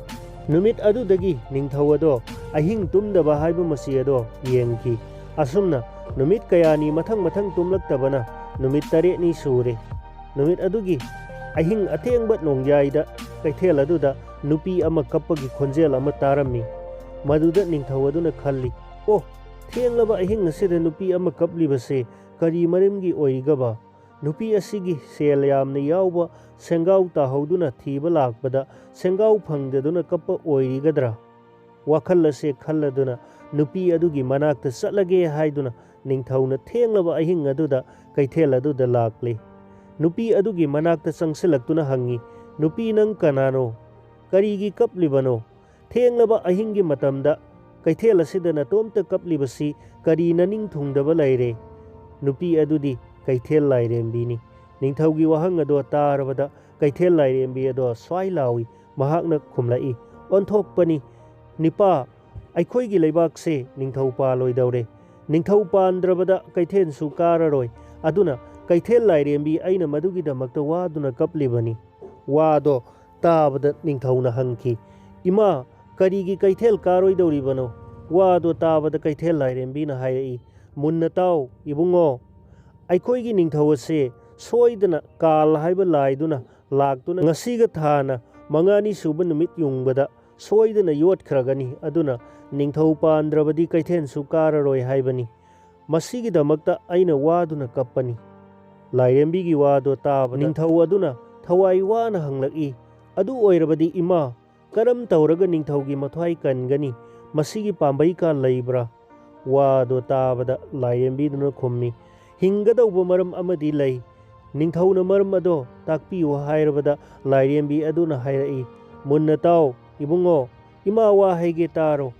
ꯅꯨꯃꯤꯠ ꯑꯗꯨꯗꯒꯤ ꯅꯤꯡꯊꯧ ꯑꯗꯣ ꯑꯍꯤꯡ ꯇꯨꯝꯗꯕ ꯍꯥꯏꯕ ꯃꯆꯤ ꯑꯗꯣ ꯌꯦꯡꯈꯤ꯫ ꯑꯁꯨꯝꯅ ꯅꯨꯃꯤꯠ ꯀꯌꯥꯅꯤ ꯃꯊꯪ ꯃꯊꯪ ꯇꯨꯝꯂꯛꯇꯕꯅ ꯅꯨꯃꯤꯠ ꯇꯔꯦꯠꯅꯤ ꯁꯨꯔꯦ꯫ ꯅꯨꯃꯤꯠ ꯑꯗꯨꯒꯤ ꯑꯍꯤꯡ ꯑꯊꯦꯡꯕ ꯅꯣꯡꯌꯥꯏꯗ ꯀꯩꯊꯦꯜ ꯑꯗꯨꯗ ꯅꯨꯄꯤ ꯑꯃ ꯀꯞꯄꯒꯤ ꯈꯣꯟꯖꯦꯜ ꯑꯃ ꯇꯥꯔꯝꯃꯤ꯫ ꯃꯗꯨꯗ ꯅꯤꯡꯊꯧ ꯑꯗꯨꯅ ꯈꯜꯂꯤ, "ꯑꯣ, ꯊꯦꯡꯂꯕ ꯑꯍꯤꯡ ꯑꯁꯤꯗ ꯅꯨꯄꯤ ꯑꯃ ꯀꯞꯂꯤꯕꯁꯦ ꯀꯔꯤ ꯃꯔꯝꯒꯤ ꯑꯣꯏꯔꯤꯒꯕ? ꯅꯨꯄꯤ ꯑꯁꯤꯒꯤ ꯁꯦꯜ ꯌꯥꯝꯅ ꯌꯥꯎꯕ ꯁꯦꯡꯒꯥꯎ ꯇꯥꯍꯧꯗꯨꯅ ꯊꯤꯕ ꯂꯥꯛꯄꯗ ꯁꯦꯡꯒꯥꯎ ꯐꯪꯗꯗꯨꯅ ꯀꯞꯄ ꯑꯣꯏꯔꯤꯒꯗ꯭ꯔꯥ?" ꯋꯥꯈꯜ ꯑꯁꯦ ꯈꯜꯂꯗꯨꯅ ꯅꯨꯄꯤ ꯑꯗꯨꯒꯤ ꯃꯅꯥꯛꯇ ꯆꯠꯂꯒꯦ ꯍꯥꯏꯗꯨꯅ ꯅꯤꯡꯊꯧꯅ ꯊꯦꯡꯂꯕ ꯑꯍꯤꯡ ꯑꯗꯨꯗ ꯀꯩꯊꯦꯜ ꯑꯗꯨꯗ ꯂꯥꯛꯂꯦ꯫ ꯅꯨꯄꯤ ꯑꯗꯨꯒꯤ ꯃꯅꯥꯛꯇ ꯆꯪꯁꯤꯜꯂꯛꯇꯨꯅ ꯍꯪꯉꯤ, "ꯅꯨꯄꯤ, ꯅꯪ ꯀꯅꯥꯅꯣ? ꯀꯔꯤꯒꯤ ꯀꯞꯂꯤꯕꯅꯣ? ꯊꯦꯡꯂꯕ ꯑꯍꯤꯡꯒꯤ ꯃꯇꯝꯗ ꯀꯩꯊꯦꯜ ꯑꯁꯤꯗ ꯅꯇꯣꯝꯇ ꯀꯞꯂꯤꯕꯁꯤ ꯀꯔꯤ ꯅꯅꯤꯡ ꯊꯨꯡꯗꯕ ꯂꯩꯔꯦ?" ꯅꯨꯄꯤ ꯑꯗꯨꯗꯤ ꯀꯩꯊꯦꯜ ꯂꯥꯏꯔꯦꯝꯕꯤꯅꯤ꯫ ꯅꯤꯡꯊꯧꯒꯤ ꯋꯥꯍꯪ ꯑꯗꯣ ꯇꯥꯔꯕꯗ ꯀꯩꯊꯦꯜ ꯂꯥꯏꯔꯦꯝꯕꯤ ꯑꯗꯣ ꯁ꯭ꯋꯥꯏ ꯂꯥꯎꯏ꯫ ꯃꯍꯥꯛꯅ ꯈꯨꯝꯂꯛꯏ, "ꯑꯣꯟꯊꯣꯛꯄꯅꯤ, ꯅꯤꯄꯥ, ꯑꯩꯈꯣꯏꯒꯤ ꯂꯩꯕꯥꯛꯁꯦ ꯅꯤꯡꯊꯧ ꯄꯥꯜꯂꯣꯏꯗꯧꯔꯦ꯫ ꯅꯤꯡꯊꯧ ꯄꯥꯟꯗ꯭ꯔꯕꯗ ꯀꯩꯊꯦꯜꯁꯨ ꯀꯥꯔꯔꯣꯏ꯫ ꯑꯗꯨꯅ "ꯀꯩꯊꯦꯜ ꯂꯥꯏꯔꯦꯝꯕꯤ, ꯑꯩꯅ ꯃꯗꯨꯒꯤꯗꯃꯛꯇ ꯋꯥꯗꯨꯅ ꯀꯞꯂꯤꯕꯅꯤ꯫" ꯋꯥꯗꯣ ꯇꯥꯕꯗ ꯅꯤꯡꯊꯧꯅ ꯍꯪꯈꯤ, "ꯏꯃꯥ, ꯀꯔꯤꯒꯤ ꯀꯩꯊꯦꯜ ꯀꯥꯔꯣꯏꯗꯧꯔꯤꯕꯅꯣ?" ꯋꯥꯗꯣ ꯇꯥꯕꯗ ꯀꯩꯊꯦꯜ ꯂꯥꯏꯔꯦꯝꯕꯤꯅ ꯍꯥꯏꯔꯛꯏ, "ꯃꯨꯟꯅ ꯇꯥꯎ, ꯏꯕꯨꯡꯉꯣ, ꯑꯩꯈꯣꯏꯒꯤ ꯅꯤꯡꯊꯧ ꯑꯁꯦ ꯁꯣꯏꯗꯅ ꯀꯥꯜ ꯍꯥꯏꯕ ꯂꯥꯏꯗꯨꯅ ꯂꯥꯛꯇꯨꯅ ꯉꯁꯤꯒ ꯊꯥꯅ ꯃꯉꯥꯅꯤ ꯁꯨꯕ ꯅꯨꯃꯤꯠ ꯌꯨꯡꯕꯗ ꯁꯣꯏꯗꯅ ꯌꯣꯠꯈ꯭ꯔꯒꯅꯤ꯫ ꯑꯗꯨꯅ ꯅꯤꯡꯊꯧ ꯄꯥꯟꯗ꯭ꯔꯕꯗꯤ ꯀꯩꯊꯦꯜꯁꯨ ꯀꯥꯔꯔꯣꯏ ꯍꯥꯏꯕꯅꯤ꯫ ꯃꯁꯤꯒꯤꯗꯃꯛꯇ ꯑꯩꯅ ꯋꯥꯗꯨꯅ ꯀꯞꯄꯅꯤ꯫" ꯂꯥꯏꯔꯦꯝꯕꯤꯒꯤ ꯋꯥꯗꯣ ꯇꯥꯕꯗ ꯅꯤꯡꯊꯧ ꯑꯗꯨꯅ ꯊꯋꯥꯏ ꯋꯥꯅ ꯍꯪꯂꯛꯏ, "ꯑꯗꯨ ꯑꯣꯏꯔꯕꯗꯤ ꯏꯃꯥ, ꯀꯔꯝ ꯇꯧꯔꯒ ꯅꯤꯡꯊꯧꯒꯤ ꯃꯊ꯭ꯋꯥꯏ ꯀꯟꯒꯅꯤ? ꯃꯁꯤꯒꯤ ꯄꯥꯝꯕꯩ ꯀꯥ ꯂꯩꯕ꯭ꯔꯥ?" ꯋꯥꯗꯣ ꯇꯥꯕꯗ ꯂꯥꯏꯔꯦꯝꯕꯤꯗꯨꯅ ꯈꯨꯝꯃꯤ, "ꯍꯤꯡꯒꯗꯧꯕ ꯃꯔꯝ ꯑꯃꯗꯤ ꯂꯩ꯫ ꯅꯤꯡꯊꯧꯅ ꯃꯔꯝ ꯑꯗꯣ ꯇꯥꯛꯄꯤꯌꯨ" ꯍꯥꯏꯔꯕꯗ ꯂꯥꯏꯔꯦꯝꯕꯤ ꯑꯗꯨꯅ ꯍꯥꯏꯔꯛꯏ, "ꯃꯨꯟꯅ ꯇꯥꯎ, ꯏꯕꯨꯡꯉꯣ, ꯏꯃꯥ ꯋꯥ ꯍꯥꯏꯒꯦ ꯇꯥꯔꯣ꯫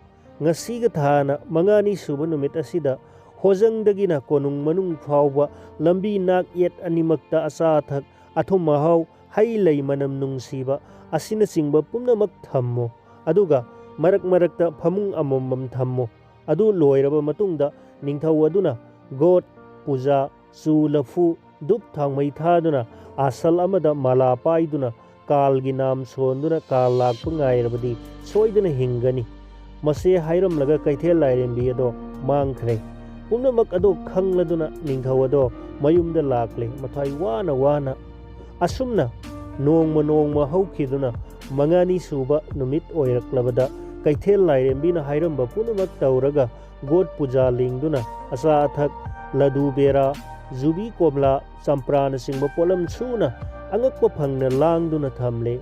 ꯉꯁꯤꯒ ꯊꯥꯅ ꯃꯉꯥꯅꯤ ꯁꯨꯕ ꯅꯨꯃꯤꯠ ꯑꯁꯤꯗ ꯍꯣꯖꯪꯗꯒꯤꯅ ꯀꯣꯅꯨꯡ ꯃꯅꯨꯡ ꯐꯥꯎꯕ ꯂꯝꯕꯤ ꯅꯥꯛ ꯌꯦꯠ ꯑꯅꯤꯃꯛꯇ ꯑꯆꯥ ꯑꯊꯛ, ꯑꯊꯨꯝ ꯑꯍꯥꯎ, ꯍꯩ ꯂꯩ ꯃꯅꯝ ꯅꯨꯡꯁꯤꯕ ꯑꯁꯤꯅꯆꯤꯡꯕ ꯄꯨꯝꯅꯃꯛ ꯊꯝꯃꯨ꯫ ꯑꯗꯨꯒ ꯃꯔꯛ ꯃꯔꯛꯇ ꯐꯃꯨꯡ ꯑꯃꯃꯝ ꯊꯝꯃꯨ꯫ ꯑꯗꯨ ꯂꯣꯏꯔꯕ ꯃꯇꯨꯡꯗ ꯅꯤꯡꯊꯧ ꯑꯗꯨꯅ ꯒꯣꯠ, ꯄꯨꯖꯥ, ꯆꯨ, ꯂꯐꯨ, ꯙꯨꯞ ꯊꯥꯎꯃꯩ ꯊꯥꯗꯨꯅ, ꯑꯥꯁꯜ ꯑꯃꯗ ꯃꯥꯂꯥ ꯄꯥꯏꯗꯨꯅ, ꯀꯥꯜꯒꯤ ꯅꯥꯝ ꯁꯣꯟꯗꯨꯅ ꯀꯥꯜ ꯂꯥꯛꯄ ꯉꯥꯏꯔꯕꯗꯤ ꯁꯣꯏꯗꯅ ꯍꯤꯡꯒꯅꯤ꯫ ꯃꯁꯤ ꯍꯥꯏꯔꯝꯂꯒ ꯀꯩꯊꯦꯜ ꯂꯥꯏꯔꯦꯝꯕꯤ ꯑꯗꯣ ꯃꯥꯡꯈ꯭ꯔꯦ꯫ ꯄꯨꯝꯅꯃꯛ ꯑꯗꯣ ꯈꯪꯂꯗꯨꯅ ꯅꯤꯡꯊꯧ ꯑꯗꯣ ꯃꯌꯨꯝꯗ ꯂꯥꯛꯂꯦ, ꯃꯊ꯭ꯋꯥꯏ ꯋꯥꯅ ꯋꯥꯅ꯫ ꯑꯁꯨꯝꯅ ꯅꯣꯡꯃ ꯅꯣꯡꯃ ꯍꯧꯈꯤꯗꯨꯅ ꯃꯉꯥꯅꯤ ꯁꯨꯕ ꯅꯨꯃꯤꯠ ꯑꯣꯏꯔꯛꯂꯕꯗ ꯀꯩꯊꯦꯜ ꯂꯥꯏꯔꯦꯝꯕꯤꯅ ꯍꯥꯏꯔꯝꯕ ꯄꯨꯝꯅꯃꯛ ꯇꯧꯔꯒ ꯒꯣꯠ ꯄꯨꯖꯥ ꯂꯤꯡꯗꯨꯅ ꯑꯆꯥ ꯑꯊꯛ, ꯂꯗꯨ ꯕꯦꯔꯥ, ꯖꯨꯕꯤ ꯀꯣꯝꯂꯥ, ꯆꯝꯄ꯭ꯔꯥꯅꯆꯤꯡꯕ ꯄꯣꯠꯂꯝ ꯁꯨꯅ ꯑꯉꯛꯄ ꯐꯪꯅ ꯂꯥꯡꯗꯨꯅ ꯊꯝꯂꯦ꯫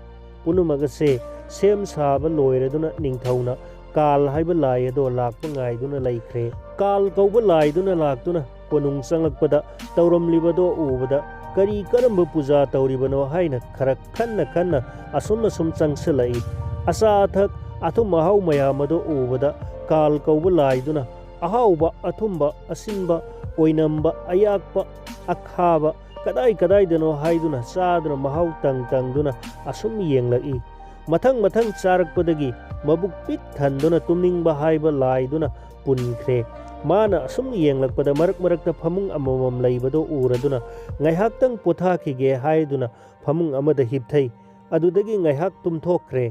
ꯄꯨꯝꯅꯃꯛ ꯑꯁꯦ ꯁꯦꯝ ꯁꯥꯕ ꯂꯣꯏꯔꯗꯨꯅ ꯅꯤꯡꯊꯧꯅ ꯀꯥꯜ ꯍꯥꯏꯕ ꯂꯥꯏ ꯑꯗꯣ ꯂꯥꯛꯄ ꯉꯥꯏꯗꯨꯅ ꯂꯩꯈ꯭ꯔꯦ꯫ ꯀꯥꯜ ꯀꯧꯕ ꯂꯥꯏꯗꯨꯅ ꯂꯥꯛꯇꯨꯅ ꯀꯣꯅꯨꯡ ꯆꯪꯂꯛꯄꯗ ꯇꯧꯔꯝꯂꯤꯕꯗꯣ ꯎꯕꯗ ꯀꯔꯤ ꯀꯔꯝꯕ ꯄꯨꯖꯥ ꯇꯧꯔꯤꯕꯅꯣ ꯍꯥꯏꯅ ꯈꯔ ꯈꯟꯅ ꯈꯟꯅ ꯑꯁꯨꯝ ꯑꯁꯨꯝ ꯆꯪꯁꯤꯜꯂꯛꯏ꯫ ꯑꯆꯥ ꯑꯊꯛ, ꯑꯊꯨꯝ ꯑꯍꯥꯎ ꯃꯌꯥꯝ ꯑꯗꯣ ꯎꯕꯗ ꯀꯥꯜ ꯀꯧꯕ ꯂꯥꯏꯗꯨꯅ ꯑꯍꯥꯎꯕ, ꯑꯊꯨꯝꯕ, ꯑꯁꯤꯟꯕ, ꯑꯣꯏꯅꯝꯕ, ꯑꯌꯥꯛꯄ, ꯑꯈꯥꯕ ꯀꯗꯥꯏ ꯀꯗꯥꯏꯗꯅꯣ ꯍꯥꯏꯗꯨꯅ ꯆꯥꯗꯨꯅ ꯃꯍꯥꯎ ꯇꯪ ꯇꯪꯗꯨꯅ ꯑꯁꯨꯝ ꯌꯦꯡꯂꯛꯏ꯫ ꯃꯊꯪ ꯃꯊꯪ ꯆꯥꯔꯛꯄꯗꯒꯤ ꯃꯕꯨꯛ ꯄꯤꯛ ꯊꯟꯗꯨꯅ ꯇꯨꯝꯅꯤꯡꯕ ꯍꯥꯏꯕ ꯂꯥꯏꯗꯨꯅ ꯄꯨꯟꯈ꯭ꯔꯦ꯫ ꯃꯥꯅ ꯑꯁꯨꯝ ꯌꯦꯡꯂꯛꯄꯗ ꯃꯔꯛ ꯃꯔꯛꯇ ꯐꯃꯨꯡ ꯑꯃꯃꯝ ꯂꯩꯕꯗꯣ ꯎꯔꯗꯨꯅ, "ꯉꯥꯏꯍꯥꯛꯇꯪ ꯄꯣꯊꯥꯈꯤꯒꯦ" ꯍꯥꯏꯗꯨꯅ ꯐꯃꯨꯡ ꯑꯃꯗ ꯍꯤꯞꯊꯩ꯫ ꯑꯗꯨꯗꯒꯤ ꯉꯥꯏꯍꯥꯛ ꯇꯨꯝꯊꯣꯛꯈ꯭ꯔꯦ꯫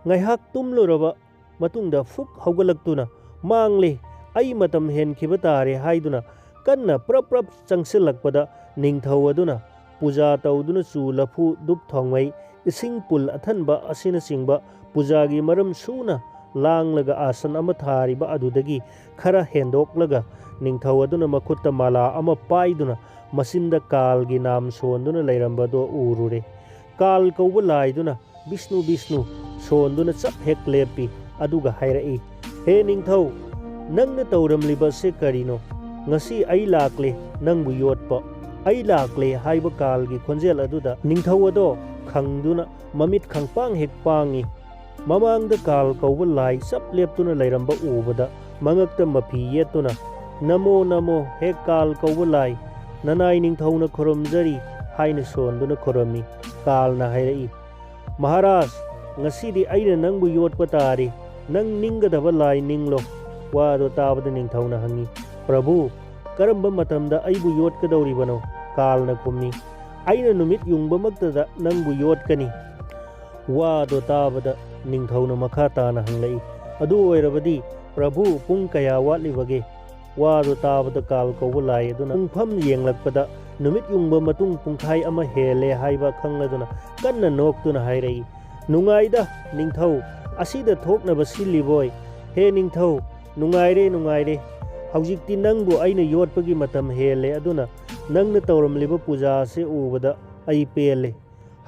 ꯉꯥꯏꯍꯥꯛ ꯇꯨꯝꯂꯨꯔꯕ ꯃꯇꯨꯡꯗ ꯐꯨꯛ ꯍꯧꯒꯠꯂꯛꯇꯨꯅ, "ꯃꯥꯡꯂꯦ, ꯑꯩ ꯃꯇꯝ ꯍꯦꯟꯈꯤꯕ ꯇꯥꯔꯦ" ꯍꯥꯏꯗꯨꯅ ꯀꯟꯅ ꯄ꯭ꯔꯞ ꯄ꯭ꯔꯞ ꯆꯪꯁꯤꯜꯂꯛꯄꯗ, ꯅꯤꯡꯊꯧ ꯑꯗꯨꯅ ꯄꯨꯖꯥ ꯇꯧꯗꯨꯅ ꯆꯨ, ꯂꯐꯨ, ꯙꯨꯞ ꯊꯥꯎꯃꯩ, ꯏꯁꯤꯡ ꯄꯨꯜ ꯑꯊꯟꯕ ꯑꯁꯤꯅꯆꯤꯡꯕ ꯄꯨꯖꯥꯒꯤ ꯃꯔꯝ ꯁꯨꯅ ꯂꯥꯡꯂꯒ ꯑꯥꯁꯟ ꯑꯃ ꯊꯥꯔꯤꯕ ꯑꯗꯨꯗꯒꯤ ꯈꯔ ꯍꯦꯟꯗꯣꯛꯂꯒ, ꯅꯤꯡꯊꯧ ꯑꯗꯨꯅ ꯃꯈꯨꯠꯇ ꯃꯥꯂꯥ ꯑꯃ ꯄꯥꯏꯗꯨꯅ ꯃꯆꯤꯟꯗ ꯀꯥꯜꯒꯤ ꯅꯥꯝ ꯁꯣꯟꯗꯨꯅ ꯂꯩꯔꯝꯕꯗꯣ ꯎꯔꯨꯔꯦ꯫ ꯀꯥꯜ ꯀꯧꯕ ꯂꯥꯏꯗꯨꯅ, "ꯕꯤꯁꯅꯨ, ꯕꯤꯁꯅꯨ" ꯁꯣꯟꯗꯨꯅ ꯆꯞ ꯍꯦꯛ ꯂꯦꯞꯄꯤ꯫ ꯑꯗꯨꯒ ꯍꯥꯏꯔꯛꯏ, "ꯍꯦ ꯅꯤꯡꯊꯧ, ꯅꯪꯅ ꯇꯧꯔꯝꯂꯤꯕꯁꯦ ꯀꯔꯤꯅꯣ? ꯉꯁꯤ ꯑꯩ ꯂꯥꯛꯂꯦ ꯅꯪꯕꯨ ꯌꯣꯠꯄ꯫ ꯑꯩ ꯂꯥꯛꯂꯦ" ꯍꯥꯏꯕ ꯀꯥꯜꯒꯤ ꯈꯣꯟꯖꯦꯜ ꯑꯗꯨꯗ ꯅꯤꯡꯊꯧ ꯑꯗꯣ ꯈꯪꯗꯨꯅ ꯃꯃꯤꯠ ꯈꯪꯄꯥꯡ ꯍꯦꯛ ꯄꯥꯡꯏ꯫ ꯃꯃꯥꯡꯗ ꯀꯥꯜ ꯀꯧꯕ ꯂꯥꯏ ꯆꯞ ꯂꯦꯞꯇꯨꯅ ꯂꯩꯔꯝꯕ ꯎꯕꯗ, ꯃꯉꯛꯇ ꯃꯐꯤ ꯌꯦꯠꯇꯨꯅ, "ꯅꯃꯣ ꯅꯃꯣ, ꯍꯦ ꯀꯥꯜ ꯀꯧꯕ ꯂꯥꯏ, ꯅꯅꯥꯏ ꯅꯤꯡꯊꯧꯅ ꯈꯨꯔꯨꯝꯖꯔꯤ" ꯍꯥꯏꯅ ꯁꯣꯟꯗꯨꯅ ꯈꯨꯔꯨꯝꯃꯤ꯫ ꯀꯥꯜꯅ ꯍꯥꯏꯔꯛꯏ, "ꯃꯍꯥꯔꯥꯖ, ꯉꯁꯤꯗꯤ ꯑꯩꯅ ꯅꯪꯕꯨ ꯌꯣꯠꯄ ꯇꯥꯔꯤ꯫ ꯅꯪ ꯅꯤꯡꯒꯗꯕ ꯂꯥꯏ ꯅꯤꯡꯂꯣ꯫" ꯋꯥꯗꯣ ꯇꯥꯕꯗ ꯅꯤꯡꯊꯧꯅ ꯍꯪꯉꯤ, "ꯄ꯭ꯔꯚꯨ, ꯀꯔꯝꯕ ꯃꯇꯝꯗ ꯑꯩꯕꯨ ꯌꯣꯠꯀꯗꯧꯔꯤꯕꯅꯣ?" ꯀꯥꯜꯅ ꯈꯨꯝꯃꯤ, "ꯑꯩꯅ ꯅꯨꯃꯤꯠ ꯌꯨꯡꯕꯃꯛꯇꯗ ꯅꯪꯕꯨ ꯌꯣꯠꯀꯅꯤ꯫" ꯋꯥꯗꯣ ꯇꯥꯕꯗ ꯅꯤꯡꯊꯧꯅ ꯃꯈꯥ ꯇꯥꯅ ꯍꯪꯂꯛꯏ, "ꯑꯗꯨ ꯑꯣꯏꯔꯕꯗꯤ ꯄ꯭ꯔꯚꯨ, ꯄꯨꯡ ꯀꯌꯥ ꯋꯥꯠꯂꯤꯕꯒꯦ?" ꯋꯥꯗꯣ ꯇꯥꯕꯗ ꯀꯥꯜ ꯀꯧꯕ ꯂꯥꯏ ꯑꯗꯨꯅ ꯄꯨꯡꯐꯝ ꯌꯦꯡꯂꯛꯄꯗ ꯅꯨꯃꯤꯠ ꯌꯨꯡꯕ ꯃꯇꯨꯡ ꯄꯨꯡꯈꯥꯏ ꯑꯃ ꯍꯦꯜꯂꯦ ꯍꯥꯏꯕ ꯈꯪꯂꯗꯨꯅ ꯀꯟꯅ ꯅꯣꯛꯇꯨꯅ ꯍꯥꯏꯔꯛꯏ, "ꯅꯨꯡꯉꯥꯏꯗ ꯅꯤꯡꯊꯧ, ꯑꯁꯤꯗ ꯊꯣꯛꯅꯕ ꯁꯤꯜꯂꯤꯕꯣꯏ꯫ ꯍꯦ ꯅꯤꯡꯊꯧ, ꯅꯨꯡꯉꯥꯏꯔꯦ, ꯅꯨꯡꯉꯥꯏꯔꯦ꯫ ꯍꯧꯖꯤꯛꯇꯤ ꯅꯪꯕꯨ ꯑꯩꯅ ꯌꯣꯠꯄꯒꯤ ꯃꯇꯝ ꯍꯦꯜꯂꯦ, ꯑꯗꯨꯅ ꯅꯪꯅ ꯇꯧꯔꯝꯂꯤꯕ ꯄꯨꯖꯥ ꯑꯁꯤ ꯎꯕꯗ ꯑꯩ ꯄꯦꯜꯂꯦ꯫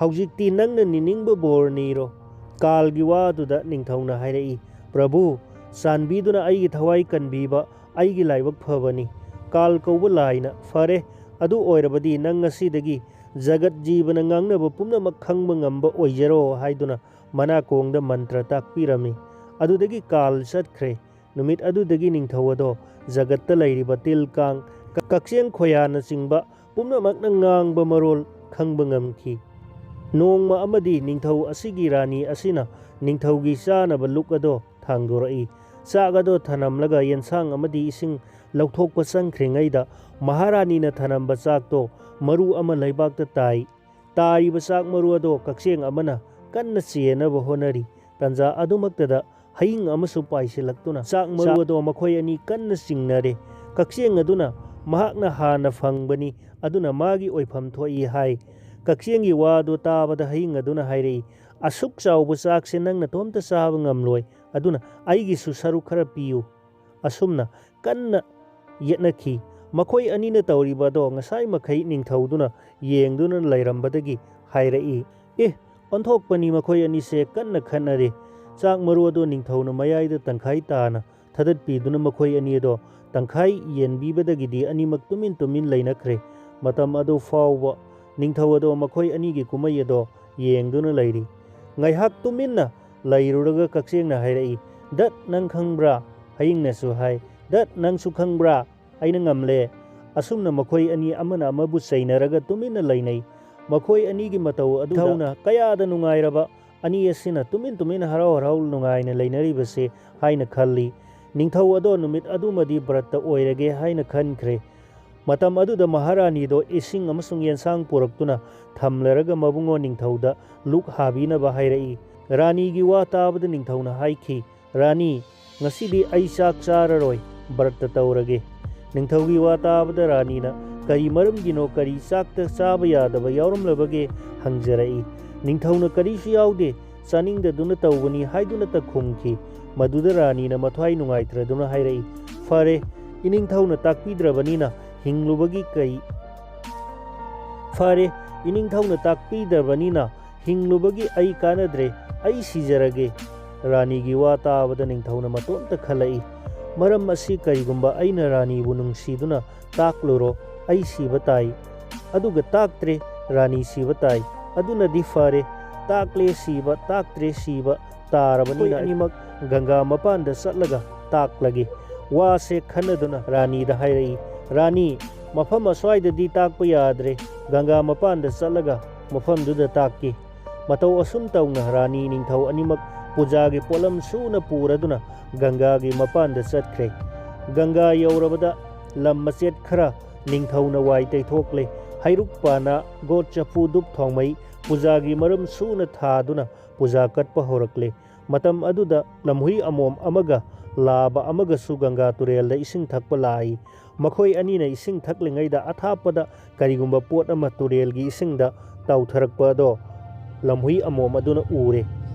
ꯍꯧꯖꯤꯛꯇꯤ ꯅꯪꯅ ꯅꯤꯅꯤꯡꯕ ꯕꯣꯔ ꯅꯤꯔꯣ꯫" ꯀꯥꯜꯒꯤ ꯋꯥꯗꯨꯗ ꯅꯤꯡꯊꯧꯅ ꯍꯥꯏꯔꯛꯏ, "ꯄ꯭ꯔꯚꯨ, ꯆꯥꯟꯕꯤꯗꯨꯅ ꯑꯩꯒꯤ ꯊꯋꯥꯏ ꯀꯟꯕꯤꯕ ꯑꯩꯒꯤ ꯂꯥꯏꯕꯛ ꯐꯕꯅꯤ꯫" ꯀꯥꯜ ꯀꯧꯕ ꯂꯥꯏꯅ, "ꯐꯔꯦ, ꯑꯗꯨ ꯑꯣꯏꯔꯕꯗꯤ ꯅꯪ ꯉꯁꯤꯗꯒꯤ ꯖꯒꯠ ꯖꯤꯕꯅ ꯉꯥꯡꯅꯕ ꯄꯨꯝꯅꯃꯛ ꯈꯪꯕ ꯉꯝꯕ ꯑꯣꯏꯖꯔꯣ" ꯍꯥꯏꯗꯨꯅ ꯃꯅꯥꯀꯣꯡꯗ ꯃꯟꯇ꯭ꯔ ꯇꯥꯛꯄꯤꯔꯝꯃꯤ꯫ ꯑꯗꯨꯗꯒꯤ ꯀꯥꯜ ꯆꯠꯈ꯭ꯔꯦ꯫ ꯅꯨꯃꯤꯠ ꯑꯗꯨꯗꯒꯤ ꯅꯤꯡꯊꯧ ꯑꯗꯣ ꯖꯒꯠꯇ ꯂꯩꯔꯤꯕ ꯇꯤꯜ ꯀꯥꯡ, ꯀ-, ꯀꯛꯆꯦꯡ ꯈꯣꯌꯥꯅꯆꯤꯡꯕ ꯄꯨꯝꯅꯃꯛꯅ ꯉꯥꯡꯕ ꯃꯔꯣꯜ ꯈꯪꯕ ꯉꯝꯈꯤ꯫ ꯅꯣꯡꯃ ꯑꯃꯗꯤ ꯅꯤꯡꯊꯧ ꯑꯁꯤꯒꯤ ꯔꯥꯅꯤ ꯑꯁꯤꯅ ꯅꯤꯡꯊꯧꯒꯤ ꯆꯥꯅꯕ ꯂꯨꯛ ꯑꯗꯣ ꯊꯥꯡꯗꯣꯔꯛꯏ꯫ ꯆꯥꯛ ꯑꯗꯣ ꯊꯅꯝꯂꯒ ꯌꯦꯟꯁꯥꯡ ꯑꯃꯗꯤ ꯏꯁꯤꯡ ꯂꯧꯊꯣꯛꯄ ꯆꯪꯈ꯭ꯔꯤꯉꯩꯗ ꯃꯍꯥꯔꯥꯅꯤꯅ ꯊꯅꯝꯕ ꯆꯥꯛꯇꯣ ꯃꯔꯨ ꯑꯃ ꯂꯩꯕꯥꯛꯇ ꯇꯥꯏ꯫ ꯇꯥꯔꯤꯕ ꯆꯥꯛ ꯃꯔꯨ ꯑꯗꯣ ꯀꯛꯆꯦꯡ ꯑꯃꯅ ꯀꯟꯅ ꯆꯦꯟꯅꯕ ꯍꯣꯠꯅꯔꯤ꯫ ꯇꯟꯖꯥ ꯑꯗꯨꯃꯛꯇꯗ ꯍꯌꯤꯡ ꯑꯃꯁꯨ ꯄꯥꯏꯁꯤꯜꯂꯛꯇꯨꯅ ꯆꯥꯛ ꯃꯔꯨ ꯑꯗꯣ ꯃꯈꯣꯏ ꯑꯅꯤ ꯀꯟꯅ ꯆꯤꯡꯅꯔꯦ꯫ ꯀꯛꯆꯦꯡ ꯑꯗꯨꯅ ꯃꯍꯥꯛꯅ ꯍꯥꯟꯅ ꯐꯪꯕꯅꯤ, ꯑꯗꯨꯅ ꯃꯥꯒꯤ ꯑꯣꯏꯐꯝ ꯊꯣꯛꯏ ꯍꯥꯏ꯫ ꯀꯛꯆꯦꯡꯒꯤ ꯋꯥ ꯑꯗꯨ ꯇꯥꯕꯗ ꯍꯌꯤꯡ ꯑꯗꯨꯅ ꯍꯥꯏꯔꯛꯏ, "ꯑꯁꯨꯛ ꯆꯥꯎꯕ ꯆꯥꯛꯁꯦ ꯅꯪ ꯅꯇꯣꯝꯇ ꯆꯥꯕ ꯉꯝꯂꯣꯏ, ꯑꯗꯨꯅ ꯑꯩꯒꯤꯁꯨ ꯁꯔꯨꯛ ꯈꯔ ꯄꯤꯌꯨ"꯫ ꯑꯁꯨꯝꯅ ꯀꯟꯅ ꯌꯦꯠꯅꯈꯤ꯫ ꯃꯈꯣꯏ ꯑꯅꯤꯅ ꯇꯧꯔꯤꯕ ꯑꯗꯣ ꯉꯁꯥꯏ ꯃꯈꯩ ꯅꯤꯡꯊꯧꯗꯨꯅ ꯌꯦꯡꯗꯨꯅ ꯂꯩꯔꯝꯕꯗꯒꯤ ꯍꯥꯏꯔꯛꯏ, "ꯑꯦ, ꯑꯣꯟꯊꯣꯛꯄꯅꯤ, ꯃꯈꯣꯏ ꯑꯅꯤꯁꯦ ꯀꯟꯅ ꯈꯠꯅꯔꯦ"꯫ ꯆꯥꯛ ꯃꯔꯨ ꯑꯗꯣ ꯅꯤꯡꯊꯧꯅ ꯃꯌꯥꯏꯗ ꯇꯪꯈꯥꯏ ꯇꯥꯅ ꯊꯥꯗꯠꯄꯤꯗꯨꯅ ꯃꯈꯣꯏ ꯑꯅꯤ ꯑꯗꯣ ꯇꯪꯈꯥꯏ ꯌꯦꯟꯕꯤꯕꯗꯒꯤꯗꯤ ꯑꯅꯤꯃꯛ ꯇꯨꯃꯤꯟ ꯇꯨꯃꯤꯟ ꯂꯩꯅꯈ꯭ꯔꯦ꯫ ꯃꯇꯝ ꯑꯗꯨ ꯐꯥꯎꯕ ꯅꯤꯡꯊꯧ ꯑꯗꯣ ꯃꯈꯣꯏ ꯑꯅꯤꯒꯤ ꯀꯨꯝꯍꯩ ꯑꯗꯣ ꯌꯦꯡꯗꯨꯅ ꯂꯩꯔꯤ꯫ ꯉꯥꯏꯍꯥꯛ ꯇꯨꯃꯤꯟꯅ ꯂꯩꯔꯨꯔꯒ ꯀꯛꯆꯦꯡꯅ ꯍꯥꯏꯔꯛꯏ, "ꯗꯠ, ꯅꯪ ꯈꯪꯕ꯭ꯔꯥ?" ꯍꯌꯤꯡꯅꯁꯨ ꯍꯥꯏ, "ꯗꯠ, ꯅꯪꯁꯨ ꯈꯪꯕ꯭ꯔꯥ? ꯑꯩꯅ ꯉꯝꯂꯦ"꯫ ꯑꯁꯨꯝꯅ ꯃꯈꯣꯏ ꯑꯅꯤ ꯑꯃꯅ ꯑꯃꯕꯨ ꯆꯩꯅꯔꯒ ꯇꯨꯃꯤꯟꯅ ꯂꯩꯅꯩ꯫ ꯃꯈꯣꯏ ꯑꯅꯤꯒꯤ ꯃꯇꯧ ꯑꯗꯨ ꯊꯧꯅ ꯀꯌꯥꯗ ꯅꯨꯡꯉꯥꯏꯔꯕ ꯑꯅꯤ ꯑꯁꯤꯅ ꯇꯨꯃꯤꯟ ꯇꯨꯃꯤꯟ ꯍꯔꯥꯎ ꯍꯔꯥꯎ ꯅꯨꯡꯉꯥꯏꯅ ꯂꯩꯅꯔꯤꯕꯁꯦ ꯍꯥꯏꯅ ꯈꯜꯂꯤ꯫ ꯅꯤꯡꯊꯧ ꯑꯗꯣ ꯅꯨꯃꯤꯠ ꯑꯗꯨꯃꯗꯤ ꯕ꯭ꯔꯠꯇ ꯑꯣꯏꯔꯒꯦ ꯍꯥꯏꯅ ꯈꯟꯈ꯭ꯔꯦ꯫ ꯃꯇꯝ ꯑꯗꯨꯗ ꯃꯍꯥꯔꯥꯅꯤꯗꯣ ꯏꯁꯤꯡ ꯑꯃꯁꯨꯡ ꯌꯦꯟꯁꯥꯡ ꯄꯨꯔꯛꯇꯨꯅ ꯊꯝꯂꯔꯒ ꯃꯕꯨꯡꯉꯣ ꯅꯤꯡꯊꯧꯗ ꯂꯨꯛ ꯍꯥꯕꯤꯅꯕ ꯍꯥꯏꯔꯛꯏ꯫ ꯔꯥꯅꯤꯒꯤ ꯋꯥ ꯇꯥꯕꯗ ꯅꯤꯡꯊꯧꯅ ꯍꯥꯏꯈꯤ, "ꯔꯥꯅꯤ, ꯉꯁꯤꯗꯤ ꯑꯩ ꯆꯥꯛ ꯆꯥꯔꯔꯣꯏ, ꯕ꯭ꯔꯠꯇ ꯇꯧꯔꯒꯦ"꯫ ꯅꯤꯡꯊꯧꯒꯤ ꯋꯥ ꯇꯥꯕꯗ ꯔꯥꯅꯤꯅ ꯀꯔꯤ ꯃꯔꯝꯒꯤꯅꯣ, ꯀꯔꯤ ꯆꯥꯛꯇ ꯆꯥꯕ ꯌꯥꯗꯕ ꯌꯥꯎꯔꯝꯂꯕꯒꯦ ꯍꯪꯖꯔꯛꯏ꯫ ꯅꯤꯡꯊꯧꯅ "ꯀꯔꯤꯁꯨ ꯌꯥꯎꯗꯦ, ꯆꯥꯅꯤꯡꯗꯗꯨꯅ ꯇꯧꯕꯅꯤ" ꯍꯥꯏꯗꯨꯅꯇ ꯈꯨꯝꯈꯤ꯫ ꯃꯗꯨꯗ ꯔꯥꯅꯤꯅ ꯃꯊ꯭ꯋꯥꯏ ꯅꯨꯡꯉꯥꯏꯇ꯭ꯔꯗꯨꯅ ꯍꯥꯏꯔꯛꯏ, "ꯐꯔꯦ, ꯏꯅꯤꯡꯊꯧꯅ ꯇꯥꯛꯄꯤꯗ꯭ꯔꯕꯅꯤꯅ ꯍꯤꯡꯂꯨꯕꯒꯤ ꯀꯩ ꯐꯔꯦ, ꯏꯅꯤꯡꯊꯧꯅ ꯇꯥꯛꯄꯤꯗ꯭ꯔꯕꯅꯤꯅ ꯍꯤꯡꯂꯨꯕꯒꯤ ꯑꯩ ꯀꯥꯟꯅꯗ꯭ꯔꯦ, ꯑꯩ ꯁꯤꯖꯔꯒꯦ"꯫ ꯔꯥꯅꯤꯒꯤ ꯋꯥ ꯇꯥꯕꯗ ꯅꯤꯡꯊꯧꯅ ꯃꯇꯣꯝꯇ ꯈꯜꯂꯛꯏ, "ꯃꯔꯝ ꯑꯁꯤ ꯀꯔꯤꯒꯨꯝꯕ ꯑꯩꯅ ꯔꯥꯅꯤꯕꯨ ꯅꯨꯡꯁꯤꯗꯨꯅ ꯇꯥꯛꯂꯨꯔꯣ, ꯑꯩ ꯁꯤꯕ ꯇꯥꯏ꯫ ꯑꯗꯨꯒ ꯇꯥꯛꯇ꯭ꯔꯦ, ꯔꯥꯅꯤ ꯁꯤꯕ ꯇꯥꯏ꯫ ꯑꯗꯨꯅꯗꯤ ꯐꯔꯦ, ꯇꯥꯛꯂꯦ ꯁꯤꯕ, ꯇꯥꯛꯇ꯭ꯔꯦ ꯁꯤꯕ ꯇꯥꯔꯕꯅꯤꯅ ꯑꯩꯈꯣꯏ ꯑꯅꯤꯃꯛ ꯒꯪꯒꯥ ꯃꯄꯥꯟꯗ ꯆꯠꯂꯒ ꯇꯥꯛꯂꯒꯦ"꯫ ꯋꯥꯁꯦ ꯈꯟꯅꯗꯨꯅ ꯔꯥꯅꯤꯗ ꯍꯥꯏꯔꯛꯏ, "ꯔꯥꯅꯤ, ꯃꯐꯝ ꯑꯁ꯭ꯋꯥꯏꯗꯗꯤ ꯇꯥꯛꯄ ꯌꯥꯗ꯭ꯔꯦ, ꯒꯪꯒꯥ ꯃꯄꯥꯟꯗ ꯆꯠꯂꯒ ꯃꯐꯝꯗꯨꯗ ꯇꯥꯛꯀꯦ"꯫ ꯃꯇꯧ ꯑꯁꯨꯝ ꯇꯧꯅ ꯔꯥꯅꯤ ꯅꯤꯡꯊꯧ ꯑꯅꯤꯃꯛ ꯄꯨꯖꯥꯒꯤ ꯄꯣꯠꯂꯝ ꯁꯨꯅ ꯄꯨꯔꯗꯨꯅ ꯒꯪꯒꯥꯒꯤ ꯃꯄꯥꯟꯗ ꯆꯠꯈ꯭ꯔꯦ꯫ ꯒꯪꯒꯥ ꯌꯧꯔꯕꯗ ꯂꯝ ꯃꯆꯦꯠ ꯈꯔ ꯅꯤꯡꯊꯧꯅ ꯋꯥꯏ ꯇꯩꯊꯣꯛꯂꯦ꯫ ꯍꯩꯔꯨꯛꯄꯥꯅ ꯒꯣꯠ ꯆꯐꯨ ꯙꯨꯞ ꯊꯥꯎꯃꯩ ꯄꯨꯖꯥꯒꯤ ꯃꯔꯨꯝ ꯁꯨꯅ ꯊꯥꯗꯨꯅ ꯄꯨꯖꯥ ꯀꯠꯄ ꯍꯧꯔꯛꯂꯦ꯫ ꯃꯇꯝ ꯑꯗꯨꯗ ꯂꯝꯍꯨꯏ ꯑꯃꯣꯝ ꯑꯃꯒ ꯂꯥꯕ ꯑꯃꯒꯁꯨ ꯒꯪꯒꯥ ꯇꯨꯔꯦꯜꯗ ꯏꯁꯤꯡ ꯊꯛꯄ ꯂꯥꯛꯏ꯫ ꯃꯈꯣꯏ ꯑꯅꯤꯅ ꯏꯁꯤꯡ ꯊꯛꯂꯤꯉꯩꯗ ꯑꯊꯥꯞꯄꯗ ꯀꯔꯤꯒꯨꯝꯕ ꯄꯣꯠ ꯑꯃ ꯇꯨꯔꯦꯜꯒꯤ ꯏꯁꯤꯡꯗ ꯇꯥꯎꯊꯔꯛꯄ ꯑꯗꯣ ꯂꯝꯍꯨꯏ ꯑꯃꯣꯝ ꯑꯗꯨꯅ ꯎꯔꯦ꯫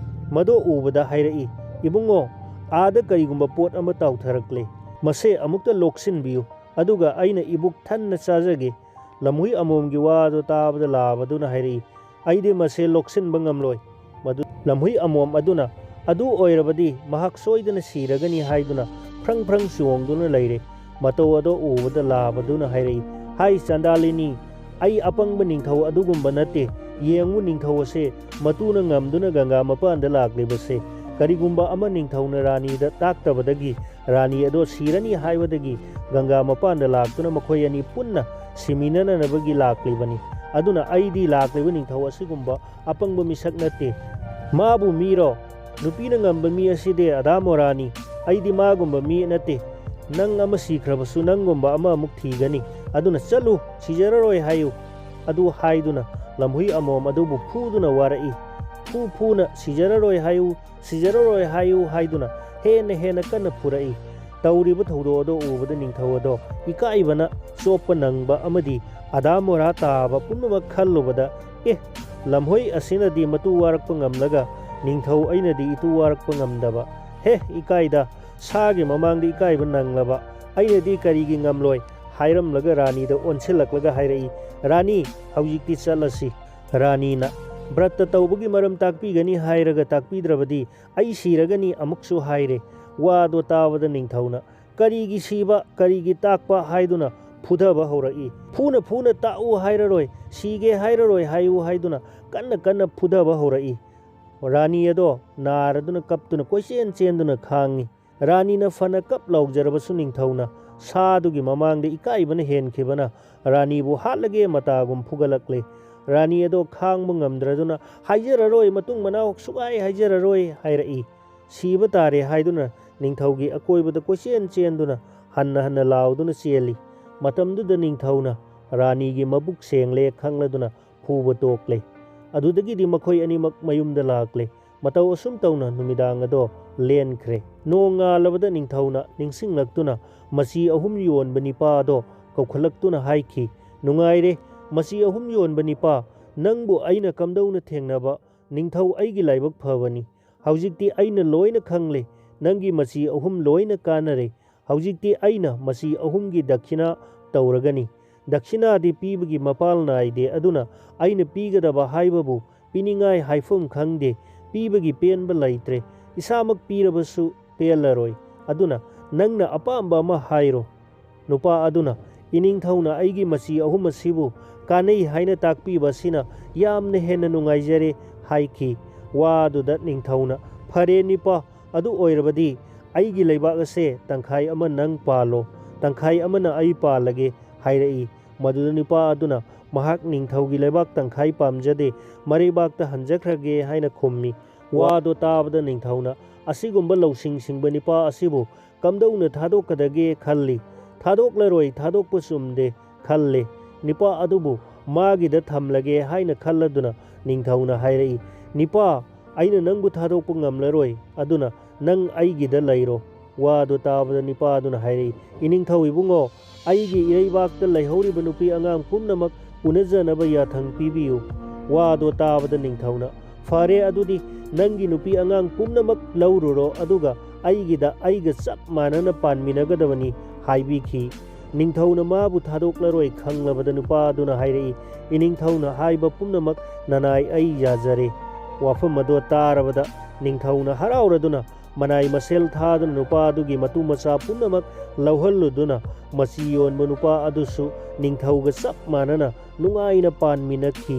ꯃꯗꯣ ꯎꯕꯗ ꯍꯥꯏꯔꯛꯏ, "ꯏꯕꯨꯡꯉꯣ, ꯑꯥꯗ ꯀꯔꯤꯒꯨꯝꯕ ꯄꯣꯠ ꯑꯃ ꯇꯥꯎꯊꯔꯛꯂꯦ꯫ ꯃꯁꯦ ꯑꯃꯨꯛꯇ ꯂꯣꯛꯁꯤꯟꯕꯤꯌꯨ, ꯑꯗꯨꯒ ꯑꯩꯅ ꯏꯕꯨꯛ ꯊꯟꯅ ꯆꯥꯖꯒꯦ꯫" ꯂꯝꯍꯨꯏ ꯑꯃꯣꯝꯒꯤ ꯋꯥꯗꯣ ꯇꯥꯕꯗ ꯂꯥꯕꯗꯨꯅ ꯍꯥꯏꯔꯛꯏ, "ꯑꯩꯗꯤ ꯃꯁꯦ ꯂꯣꯛꯁꯤꯟꯕ ꯉꯝꯂꯣꯏ꯫" ꯃꯗꯨ ꯂꯝꯍꯨꯏ ꯑꯃꯣꯝ ꯑꯗꯨꯅ, "ꯑꯗꯨ ꯑꯣꯏꯔꯕꯗꯤ ꯃꯍꯥꯛ ꯁꯣꯏꯗꯅ ꯁꯤꯔꯒꯅꯤ" ꯍꯥꯏꯗꯨꯅ ꯐ꯭ꯔꯪ ꯐ꯭ꯔꯪ ꯆꯣꯡꯗꯨꯅ ꯂꯩꯔꯦ꯫ ꯃꯇꯧ ꯑꯗꯣ ꯎꯕꯗ ꯂꯥꯕꯗꯨꯅ ꯍꯥꯏꯔꯛꯏ, "ꯍꯥꯏ ꯆꯥꯟꯗꯥꯂꯤꯅꯤ, ꯑꯩ ꯑꯄꯪꯕ ꯅꯤꯡꯊꯧ ꯑꯗꯨꯒꯨꯝꯕ ꯅꯠꯇꯦ꯫ ꯌꯦꯡꯉꯨ, ꯅꯤꯡꯊꯧ ꯑꯁꯦ ꯃꯇꯨꯅ ꯉꯝꯗꯨꯅ ꯒꯪꯒꯥ ꯃꯄꯥꯟꯗ ꯂꯥꯛꯂꯤꯕꯁꯦ꯫ ꯀꯔꯤꯒꯨꯝꯕ ꯑꯃ ꯅꯤꯡꯊꯧꯅ ꯔꯥꯅꯤꯗ ꯇꯥꯛꯇꯕꯗꯒꯤ ꯔꯥꯅꯤ ꯑꯗꯣ ꯁꯤꯔꯅꯤ ꯍꯥꯏꯕꯗꯒꯤ ꯒꯪꯒꯥ ꯃꯄꯥꯟꯗ ꯂꯥꯛꯇꯨꯅ ꯃꯈꯣꯏ ꯑꯅꯤ ꯄꯨꯟꯅ ꯁꯤꯃꯤꯟꯅꯅꯅꯕꯒꯤ ꯂꯥꯛꯂꯤꯕꯅꯤ꯫ ꯑꯗꯨꯅ ꯑꯩꯗꯤ ꯂꯥꯛꯂꯤꯕ ꯅꯤꯡꯊꯧ ꯑꯁꯤꯒꯨꯝꯕ ꯑꯄꯪꯕ ꯃꯤꯁꯛ ꯅꯠꯇꯦ꯫" "ꯃꯥꯕꯨ ꯃꯤꯔꯣ? ꯅꯨꯄꯤꯅ ꯉꯝꯕ ꯃꯤ ꯑꯁꯤꯗꯤ ꯑꯗꯥ ꯃꯣꯔꯥꯅꯤ꯫ ꯑꯩꯗꯤ ꯃꯥꯒꯨꯝꯕ ꯃꯤ ꯅꯠꯇꯦ꯫ ꯅꯪ ꯑꯃ ꯁꯤꯈ꯭ꯔꯕꯁꯨ ꯅꯪꯒꯨꯝꯕ ꯑꯃ ꯑꯃꯨꯛ ꯊꯤꯒꯅꯤ꯫ ꯑꯗꯨꯅ ꯆꯠꯂꯨ, ꯁꯤꯖꯔꯔꯣꯏ ꯍꯥꯏꯌꯨ꯫" ꯑꯗꯨ ꯍꯥꯏꯗꯨꯅ ꯂꯝꯍꯨꯏ ꯑꯃꯣꯝ ꯑꯗꯨꯕꯨ ꯐꯨꯗꯨꯅ ꯋꯥꯔꯛꯏ꯫ ꯐꯨ ꯐꯨꯅ "ꯁꯤꯖꯔꯔꯣꯏ ꯍꯥꯏꯌꯨ, ꯁꯤꯖꯔꯔꯣꯏ ꯍꯥꯏꯌꯨ" ꯍꯥꯏꯗꯨꯅ ꯍꯦꯟꯅ ꯍꯦꯟꯅ ꯀꯟꯅ ꯐꯨꯔꯛꯏ꯫ ꯇꯧꯔꯤꯕ ꯊꯧꯗꯣꯛ ꯑꯗꯨ ꯎꯕꯗ ꯅꯤꯡꯊꯧ ꯑꯗꯣ ꯏꯀꯥꯏꯕꯅ ꯆꯣꯞꯄ ꯅꯪꯕ ꯑꯃꯗꯤ ꯑꯗꯥ ꯃꯣꯔꯥ ꯇꯥꯕ ꯄꯨꯝꯅꯃꯛ ꯈꯜꯂꯨꯕꯗ, "ꯑꯦ, ꯂꯝꯍꯣꯏ ꯑꯁꯤꯅꯗꯤ ꯃꯇꯨ ꯋꯥꯔꯛꯄ ꯉꯝꯂꯒ ꯅꯤꯡꯊꯧ ꯑꯩꯅꯗꯤ ꯏꯇꯨ ꯋꯥꯔꯛꯄ ꯉꯝꯗꯕ꯫ ꯍꯦ, ꯏꯀꯥꯏꯗ, ꯁꯥꯒꯤ ꯃꯃꯥꯡꯗ ꯏꯀꯥꯏꯕ ꯅꯪꯂꯕ ꯑꯩꯅꯗꯤ ꯀꯔꯤꯒꯤ ꯉꯝꯂꯣꯏ?" ꯍꯥꯏꯔꯝꯂꯒ ꯔꯥꯅꯤꯗ ꯑꯣꯟꯁꯤꯜꯂꯛꯂꯒ ꯍꯥꯏꯔꯛꯏ, "ꯔꯥꯅꯤ, ꯍꯧꯖꯤꯛꯇꯤ ꯆꯠꯂꯁꯤ꯫" ꯔꯥꯅꯤꯅ, "ꯕ꯭ꯔꯠꯇ ꯇꯧꯕꯒꯤ ꯃꯔꯝ ꯇꯥꯛꯄꯤꯒꯅꯤ ꯍꯥꯏꯔꯒ ꯇꯥꯛꯄꯤꯗ꯭ꯔꯕꯗꯤ ꯑꯩ ꯁꯤꯔꯒꯅꯤ ꯑꯃꯨꯛꯁꯨ" ꯍꯥꯏꯔꯦ꯫ ꯋꯥꯗꯣ ꯇꯥꯕꯗ ꯅꯤꯡꯊꯧꯅ, "ꯀꯔꯤꯒꯤ ꯁꯤꯕ, ꯀꯔꯤꯒꯤ ꯇꯥꯛꯄ?" ꯍꯥꯏꯗꯨꯅ ꯐꯨꯊꯕ ꯍꯧꯔꯛꯏ꯫ "ꯐꯨꯅ ꯐꯨꯅ ꯇꯥꯛꯎ ꯍꯥꯏꯔꯔꯣꯏ, ꯁꯤꯒꯦ ꯍꯥꯏꯔꯔꯣꯏ ꯍꯥꯏꯌꯨ" ꯍꯥꯏꯗꯨꯅ ꯀꯟꯅ ꯀꯟꯅ ꯐꯨꯊꯕ ꯍꯧꯔꯛꯏ꯫ ꯔꯥꯅꯤ ꯑꯗꯣ ꯅꯥꯔꯗꯨꯅ ꯀꯞꯇꯨꯅ ꯀꯣꯏꯆꯦꯟ ꯆꯦꯟꯗꯨꯅ ꯈꯥꯡꯉꯤ꯫ ꯔꯥꯅꯤꯅ ꯐꯅ ꯀꯞ ꯂꯥꯎꯖꯔꯕꯁꯨ ꯅꯤꯡꯊꯧꯅ ꯁꯥꯗꯨꯒꯤ ꯃꯃꯥꯡꯗ ꯏꯀꯥꯏꯕꯅ ꯍꯦꯟꯈꯤꯕꯅ ꯔꯥꯅꯤꯕꯨ ꯍꯥꯠꯂꯒꯦ ꯃꯇꯥꯒꯨꯝ ꯐꯨꯒꯠꯂꯛꯂꯦ꯫ ꯔꯥꯅꯤ ꯑꯗꯣ ꯈꯥꯡꯕ ꯉꯝꯗ꯭ꯔꯗꯨꯅ, "ꯍꯥꯏꯖꯔꯔꯣꯏ, ꯃꯇꯨꯡ ꯃꯅꯥꯎ ꯁꯨꯛꯍꯥꯏ ꯍꯥꯏꯖꯔꯔꯣꯏ" ꯍꯥꯏꯔꯛꯏ꯫ ꯁꯤꯕ ꯇꯥꯔꯦ ꯍꯥꯏꯗꯨꯅ ꯅꯤꯡꯊꯧꯒꯤ ꯑꯀꯣꯏꯕꯗ ꯀꯣꯏꯆꯦꯟ ꯆꯦꯟꯗꯨꯅ ꯍꯟꯅ ꯍꯟꯅ ꯂꯥꯎꯗꯨꯅ ꯆꯦꯜꯂꯤ꯫ ꯃꯇꯝꯗꯨꯗ ꯅꯤꯡꯊꯧꯅ ꯔꯥꯅꯤꯒꯤ ꯃꯕꯨꯛ ꯁꯦꯡꯂꯦ ꯈꯪꯂꯗꯨꯅ ꯐꯨꯕ ꯇꯣꯛꯂꯦ꯫ ꯑꯗꯨꯗꯒꯤꯗꯤ ꯃꯈꯣꯏ ꯑꯅꯤꯃꯛ ꯃꯌꯨꯝꯗ ꯂꯥꯛꯂꯦ꯫ ꯃꯇꯧ ꯑꯁꯨꯝ ꯇꯧꯅ ꯅꯨꯃꯤꯗꯥꯡ ꯑꯗꯣ ꯂꯦꯟꯈ꯭ꯔꯦ꯫ ꯅꯣꯡ ꯉꯥꯜꯂꯕꯗ ꯅꯤꯡꯊꯧꯅ ꯅꯤꯡꯁꯤꯡꯂꯛꯇꯨꯅ ꯃꯆꯤ ꯑꯍꯨꯝ ꯌꯣꯟꯕ ꯅꯤꯄꯥ ꯑꯗꯣ ꯀꯧꯈꯠꯂꯛꯇꯨꯅ ꯍꯥꯏꯈꯤ, "ꯅꯨꯡꯉꯥꯏꯔꯦ, ꯃꯆꯤ ꯑꯍꯨꯝ ꯌꯣꯟꯕ ꯅꯤꯄꯥ, ꯅꯪꯕꯨ ꯑꯩꯅ ꯀꯝꯗꯧꯅ ꯊꯦꯡꯅꯕ? ꯅꯤꯡꯊꯧ, ꯑꯩꯒꯤ ꯂꯥꯏꯕꯛ ꯐꯕꯅꯤ꯫ ꯍꯧꯖꯤꯛꯇꯤ ꯑꯩꯅ ꯂꯣꯏꯅ ꯈꯪꯂꯦ꯫ ꯅꯪꯒꯤ ꯃꯆꯤ ꯑꯍꯨꯝ ꯂꯣꯏꯅ ꯀꯥꯟꯅꯔꯦ꯫ ꯍꯧꯖꯤꯛꯇꯤ ꯑꯩꯅ ꯃꯆꯤ ꯑꯍꯨꯝꯒꯤ ꯗꯈꯤꯅꯥ ꯇꯧꯔꯒꯅꯤ꯫ ꯗꯈꯤꯅꯥꯗꯤ ꯄꯤꯕꯒꯤ ꯃꯄꯥꯜ ꯅꯥꯏꯗꯦ, ꯑꯗꯨꯅ ꯑꯩꯅ ꯄꯤꯒꯗꯕ ꯍꯥꯏꯕꯕꯨ ꯄꯤꯅꯤꯡꯉꯥꯏ ꯍꯥꯏꯐꯝ ꯈꯪꯗꯦ꯫ ꯄꯤꯕꯒꯤ ꯄꯦꯟꯕ ꯂꯩꯇ꯭ꯔꯦ꯫ ꯏꯁꯥꯃꯛ ꯄꯤꯔꯕꯁꯨ ꯄꯦꯜꯂꯔꯣꯏ꯫ ꯑꯗꯨꯅ ꯅꯪꯅ ꯑꯄꯥꯝꯕ ꯑꯃ ꯍꯥꯏꯔꯣ꯫" ꯅꯨꯄꯥ ꯑꯗꯨꯅ, "ꯏꯅꯤꯡꯊꯧꯅ ꯑꯩꯒꯤ ꯃꯆꯤ ꯑꯍꯨꯝ ꯑꯁꯤꯕꯨ ꯀꯥꯟꯅꯩ ꯍꯥꯏꯅ ꯇꯥꯛꯄꯤꯕ ꯑꯁꯤꯅ ꯌꯥꯝꯅ ꯍꯦꯟꯅ ꯅꯨꯡꯉꯥꯏꯖꯔꯦ" ꯍꯥꯏꯈꯤ꯫ ꯋꯥꯗꯨꯗ ꯅꯤꯡꯊꯧꯅ, "ꯐꯔꯦ ꯅꯤꯄꯥ, ꯑꯗꯨ ꯑꯣꯏꯔꯕꯗꯤ ꯑꯩꯒꯤ ꯂꯩꯕꯥꯛ ꯑꯁꯦ ꯇꯪꯈꯥꯏ ꯑꯃ ꯅꯪ ꯄꯥꯜꯂꯣ, ꯇꯪꯈꯥꯏ ꯑꯃꯅ ꯑꯩ ꯄꯥꯜꯂꯒꯦ" ꯍꯥꯏꯔꯛꯏ꯫ ꯃꯗꯨꯗ ꯅꯤꯄꯥ ꯑꯗꯨꯅ ꯃꯍꯥꯛ ꯅꯤꯡꯊꯧꯒꯤ ꯂꯩꯕꯥꯛ ꯇꯪꯈꯥꯏ ꯄꯥꯝꯖꯗꯦ, ꯃꯔꯩꯕꯥꯛꯇ ꯍꯟꯖꯈ꯭ꯔꯒꯦ ꯍꯥꯏꯅ ꯈꯨꯝꯃꯤ꯫ ꯋꯥꯗꯣ ꯇꯥꯕꯗ ꯅꯤꯡꯊꯧꯅ ꯑꯁꯤꯒꯨꯝꯕ ꯂꯧꯁꯤꯡ ꯁꯤꯡꯕ ꯅꯤꯄꯥ ꯑꯁꯤꯕꯨ ꯀꯝꯗꯧꯅ ꯊꯥꯗꯣꯛꯀꯗꯒꯦ ꯈꯜꯂꯤ꯫ "ꯊꯥꯗꯣꯛꯂꯔꯣꯏ, ꯊꯥꯗꯣꯛꯄ ꯆꯨꯝꯗꯦ" ꯈꯜꯂꯦ꯫ ꯅꯤꯄꯥ ꯑꯗꯨꯕꯨ ꯃꯥꯒꯤꯗ ꯊꯝꯂꯒꯦ ꯍꯥꯏꯅ ꯈꯜꯂꯗꯨꯅ ꯅꯤꯡꯊꯧꯅ ꯍꯥꯏꯔꯛꯏ, "ꯅꯤꯄꯥ, ꯑꯩꯅ ꯅꯪꯕꯨ ꯊꯥꯗꯣꯛꯄ ꯉꯝꯂꯔꯣꯏ, ꯑꯗꯨꯅ ꯅꯪ ꯑꯩꯒꯤꯗ ꯂꯩꯔꯣ"꯫ ꯋꯥꯗꯨ ꯇꯥꯕꯗ ꯅꯤꯄꯥ ꯑꯗꯨꯅ ꯍꯥꯏꯔꯛꯏ, "ꯏꯅꯤꯡꯊꯧ ꯏꯕꯨꯡꯉꯣ, ꯑꯩꯒꯤ ꯏꯔꯩꯕꯥꯛꯇ ꯂꯩꯍꯧꯔꯤꯕ ꯅꯨꯄꯤ ꯑꯉꯥꯡ ꯄꯨꯝꯅꯃꯛ ꯎꯅꯖꯅꯕ ꯌꯥꯊꯪ ꯄꯤꯕꯤꯌꯨ"꯫ ꯋꯥꯗꯣ ꯇꯥꯕꯗ ꯅꯤꯡꯊꯧꯅ, "ꯐꯔꯦ, ꯑꯗꯨꯗꯤ ꯅꯪꯒꯤ ꯅꯨꯄꯤ ꯑꯉꯥꯡ ꯄꯨꯝꯅꯃꯛ ꯂꯧꯔꯨꯔꯣ, ꯑꯗꯨꯒ ꯑꯩꯒꯤꯗ ꯑꯩꯒ ꯆꯞ ꯃꯥꯟꯅꯅ ꯄꯥꯟꯃꯤꯟꯅꯒꯗꯕꯅꯤ" ꯍꯥꯏꯕꯤꯈꯤ꯫ ꯅꯤꯡꯊꯧꯅ ꯃꯥꯕꯨ ꯊꯥꯗꯣꯛꯂꯔꯣꯏ ꯈꯪꯂꯕꯗ ꯅꯨꯄꯥ ꯑꯗꯨꯅ ꯍꯥꯏꯔꯛꯏ, "ꯏꯅꯤꯡꯊꯧꯅ ꯍꯥꯏꯕ ꯄꯨꯝꯅꯃꯛ ꯅꯅꯥꯏ ꯑꯩ ꯌꯥꯖꯔꯦ"꯫ ꯋꯥꯐꯝ ꯑꯗꯣ ꯇꯥꯔꯕꯗ ꯅꯤꯡꯊꯧꯅ ꯍꯔꯥꯎꯔꯗꯨꯅ ꯃꯅꯥꯏ ꯃꯁꯦꯜ ꯊꯥꯗꯨꯅ ꯅꯨꯄꯥ ꯑꯗꯨꯒꯤ ꯃꯇꯨ ꯃꯆꯥ ꯄꯨꯝꯅꯃꯛ ꯂꯧꯍꯜꯂꯨꯗꯨꯅ ꯃꯆꯤ ꯌꯣꯟꯕ ꯅꯨꯄꯥ ꯑꯗꯨꯁꯨ ꯅꯤꯡꯊꯧꯒ ꯆꯞ ꯃꯥꯟꯅꯅ ꯅꯨꯡꯉꯥꯏꯅ ꯄꯥꯟꯃꯤꯟꯅꯈꯤ꯫